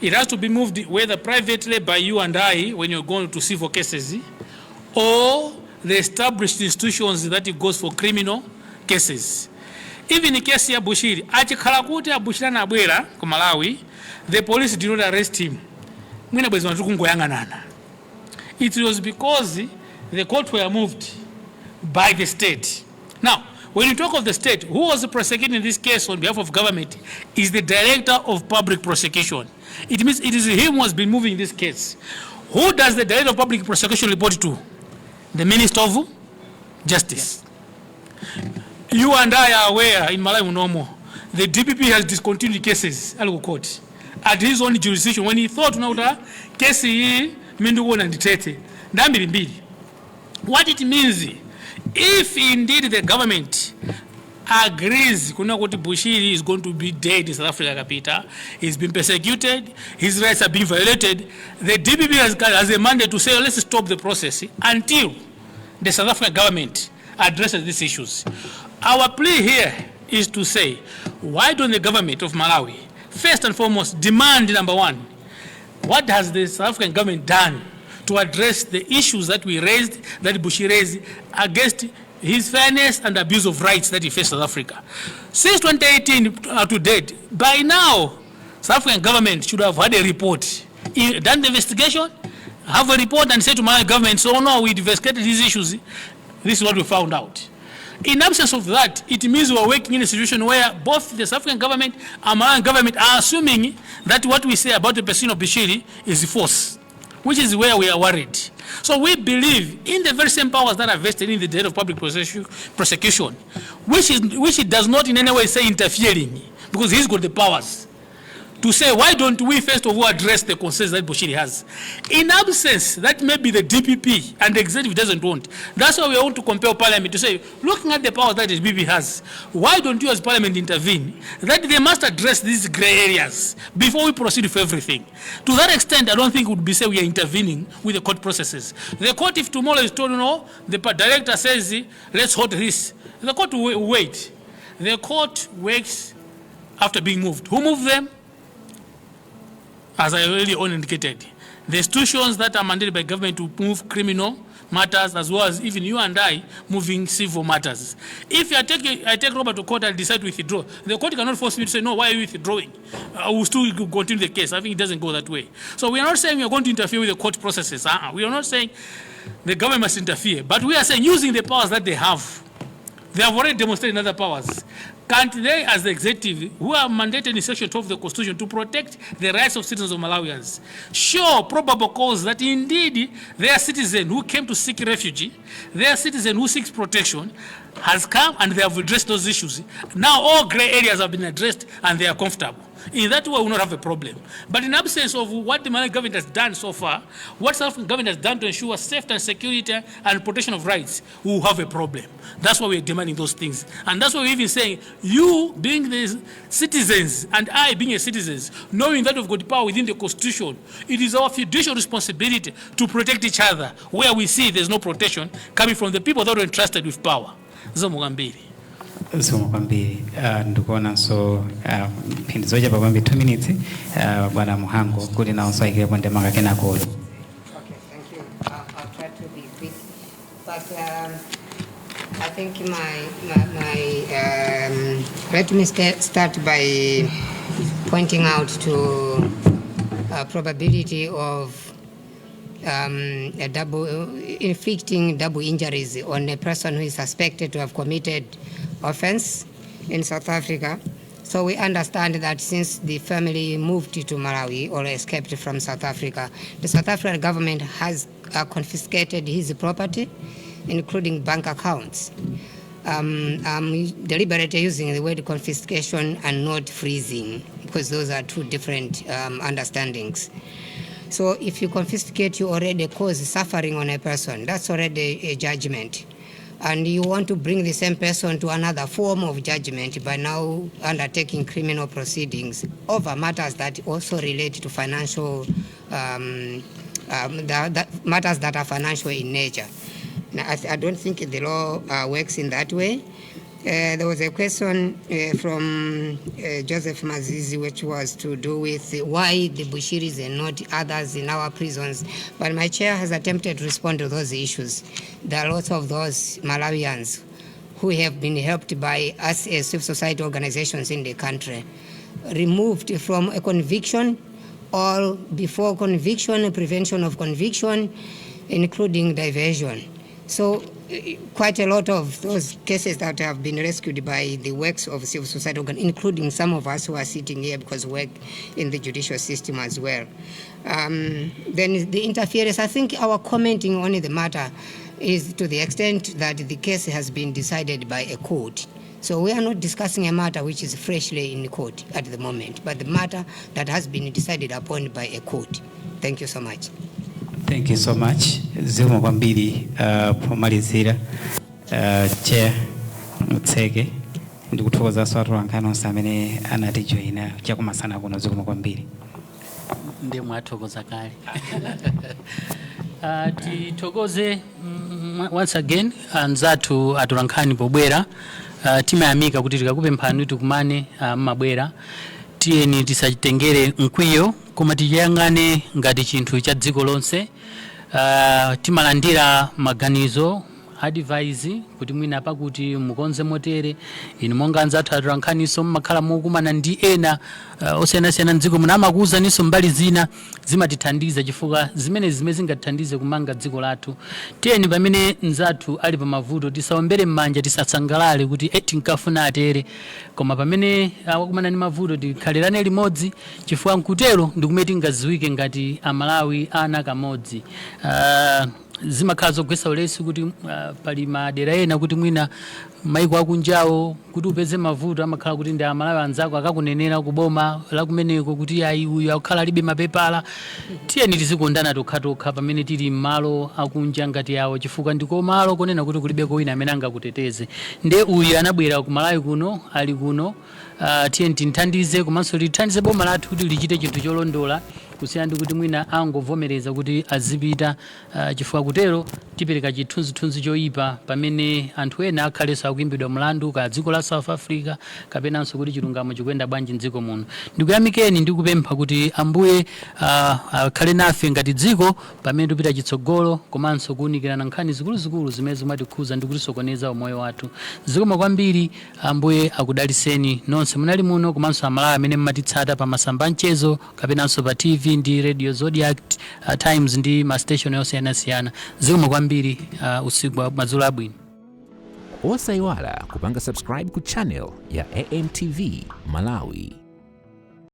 It has to be moved whether privately by you and I when you're going to civil cases, or the established institutions that it goes for criminal cases. Even in case ya Bushiri, achikhala kuti aBushiri anabwera ku Malawi, the police did not arrest him. Mwina bwezi vantu kungoyang'anana. It was because the court were moved by the state. Now, when you talk of the state, who was prosecuting this case on behalf of government is the Director of Public Prosecution. It means it is him who has been moving this case. Who does the Director of Public Prosecution report to? The Minister of Justice. You and I are aware in Malawi munomo, the DPP has discontinued cases ali ku court at his own jurisdiction when he thought unakuta kesi iyi mindikuona nditete ndambirimbiri. What it means, if indeed the government agrees kuna kuti Bushiri is going to be dead in South Africa kapita, he's been persecuted, his rights are being violated, the DPP has a mandate to say, "Let's stop the process until the South African government addresses these issues." Our plea here is to say, why don't the government of Malawi first and foremost demand, number one, what has the South African government done to address the issues that we raised, that Bushiri raised against his fairness and abuse of rights that he faced in South Africa? Since 2018 to date, by now, South African government should have had a report, done the investigation, have a report and say to my government, "So no, we investigated these issues, this is what we found out." In absence of that, it means we are working in a situation where both the South African government and Malawian government are assuming that what we say about the person of Bushiri is false, which is where we are worried. So we believe in the very same powers that are vested in the Director of Public Prosecution, which it does not in any way say interfering, because he's got the powers to say, why don't we first of all address the concerns that Bushiri has? In absence, that maybe the DPP and the executive doesn't want. That's why we want to compel Parliament to say, looking at the powers that the DPP has, why don't you as Parliament intervene? That they must address these gray areas before we proceed with everything. To that extent, I don't think it would be say we are intervening with the court processes. The court, if tomorrow is told, no, the director says, "Let's hold this," the court will wait. The court works after being moved. Who moved them? As I already on indicated, the institutions that are mandated by government to move criminal matters, as well as even you and I moving civil matters. If I take Robert to court and decide to withdraw, the court cannot force me to say, "No, why are you withdrawing? I will still continue the case." I think it doesn't go that way. So we are not saying we are going to interfere with the court processes. Uh-uh. We are not saying the government must interfere, but we are saying using the powers that they have. They have already demonstrated other powers. Can't they, as the executive, who are mandated in Section 12 of the Constitution to protect the rights of citizens of Malawians, show probable cause that indeed their citizen who came to seek refuge, their citizen who seeks protection, has come and they have addressed those issues? Now all gray areas have been addressed and they are comfortable. In that way, we will not have a problem. But in absence of what the Malawi government has done so far, what South African government has done to ensure safety and security and protection of rights, we will have a problem. That's why we're demanding those things. And that's why we're even saying, you being the citizens and I being a citizen, knowing that we've got power within the Constitution, it is our fiduciary responsibility to protect each other where we see there's no protection coming from the people that are entrusted with power. Zikomo kwambiri. Zikomo kwambiri. Ndikuonanso mphindi zochepa kwambiri, 2 minutes, bwana Muhango kuti nawonso ayikirepo ndemanga kenako. Okay, thank you. I'll try to be quick. But I think my let me start by pointing out to a probability of a double, inflicting double injuries on a person who is suspected to have committed offense in South Africa. So we understand that since the family moved to Malawi or escaped from South Africa, the South African government has confiscated his property, including bank accounts. I'm deliberately using the word confiscation and not freezing, because because those are two different understandings. So if you confiscate, you already cause suffering on a person. That's already a judgment. And you want to bring the same person to another form of judgment by now undertaking criminal proceedings over matters that also relate to financial, matters that are financial in nature. Now, I don't think the law works in that way. There was a question from Joseph Mazizi, which was to do with why the Bushiris and not others in our prisons. But my chair has attempted to respond to those issues. There are lots of those Malawians who have been helped by us as civil society organizations in the country, removed from a conviction or before conviction, prevention of conviction, including diversion. So quite a lot of those cases that have been rescued by the works of civil society, including some of us who are sitting here because we work in the judicial system as well. Then the interference, I think our commenting on the matter is to the extent that the case has been decided by a court. So we are not discussing a matter which is freshly in court at the moment, but the matter that has been decided upon by a court. Thank you so much. Thank you so much. Zikomo kwambiri. Pomalizira, chair mutseke ndikuthokozanso atolankhani onse amene anatijoyina chakumasana kuno. Zikomo kwambiri. Ndiye mwathokoza kale. Tithokoze once again anzathu atolankhani pobwera. Timayamika kuti tikakupemphani tikumane, mmabwera. Tiyeni tisatengere mkwiyo, koma tiyang'ane ngati chinthu cha dziko lonse. Timalandira maganizo, advice, kuti mwina pakuti mukonze motere. Inu monga anzathu atolankhaniso mmakhala mukumana ndi ena osiyanasiyana mdziko muno, amakuwuzaninso mbali zina zimatithandiza, chifukwa zimene zingatithandize kumanga dziko lathu. Tiyeni pamene mnzathu ali pa mavuto tisaombere m'manja, tisasangalale kuti tinkafuna atere, koma pamene wakumana ndi mavuto tikhalirane limodzi, chifukwa nkutero ndikumene tingaziwike ngati Amalawi ana kamodzi. Zimakhala zogwetsa ulesi kuti pali madera ena kuti mwina maiko akunjawo kuti upeze mavuto amakhala kuti ndi Amalawi anzako akakunenera kuboma lakumeneko kuti ayi, uyu akukhala alibe mapepala. Tiyeni tizikondana tokhatokha pamene tili m'malo akunja ngati awo, chifukwa ndiko malo konena kuti kulibeko wina amene angakuteteze. Nde uyu anabwera ku Malawi kuno, ali kuno, tiyeni tinthandize komanso lithandize boma lathu kuti lichite chinthu cholondola, kusiyana ndi kuti mwina angovomereza kuti azipita, chifukwa kutero tipereka chithunzithunzi choyipa pamene anthu ena akhalenso akuimbidwa mlandu ka dziko la South Africa, kapenanso kuti chilungamo chikuyenda bwanji mdziko muno. Ndikuyamikeni ndi kupempha kuti Ambuye akhale nafe ngati dziko pamene tipita chitsogolo, komanso kuwunikirana nkhani zikuluzikulu zimene zimatikhuza ndi kutisokoneza umoyo wathu. Zikomo kwambiri. Ambuye akudaliseni nonse munali muno, komanso Amalawi amene mmatitsata pa masamba mchezo kapenanso pa TV ndi Radio Zodiac, Times ndi ma station osiyanasiyana. Zikomo kwambiri. Usiku madzulo abwino. Osayiwala kupanga subscribe ku channel ya AMTV Malawi.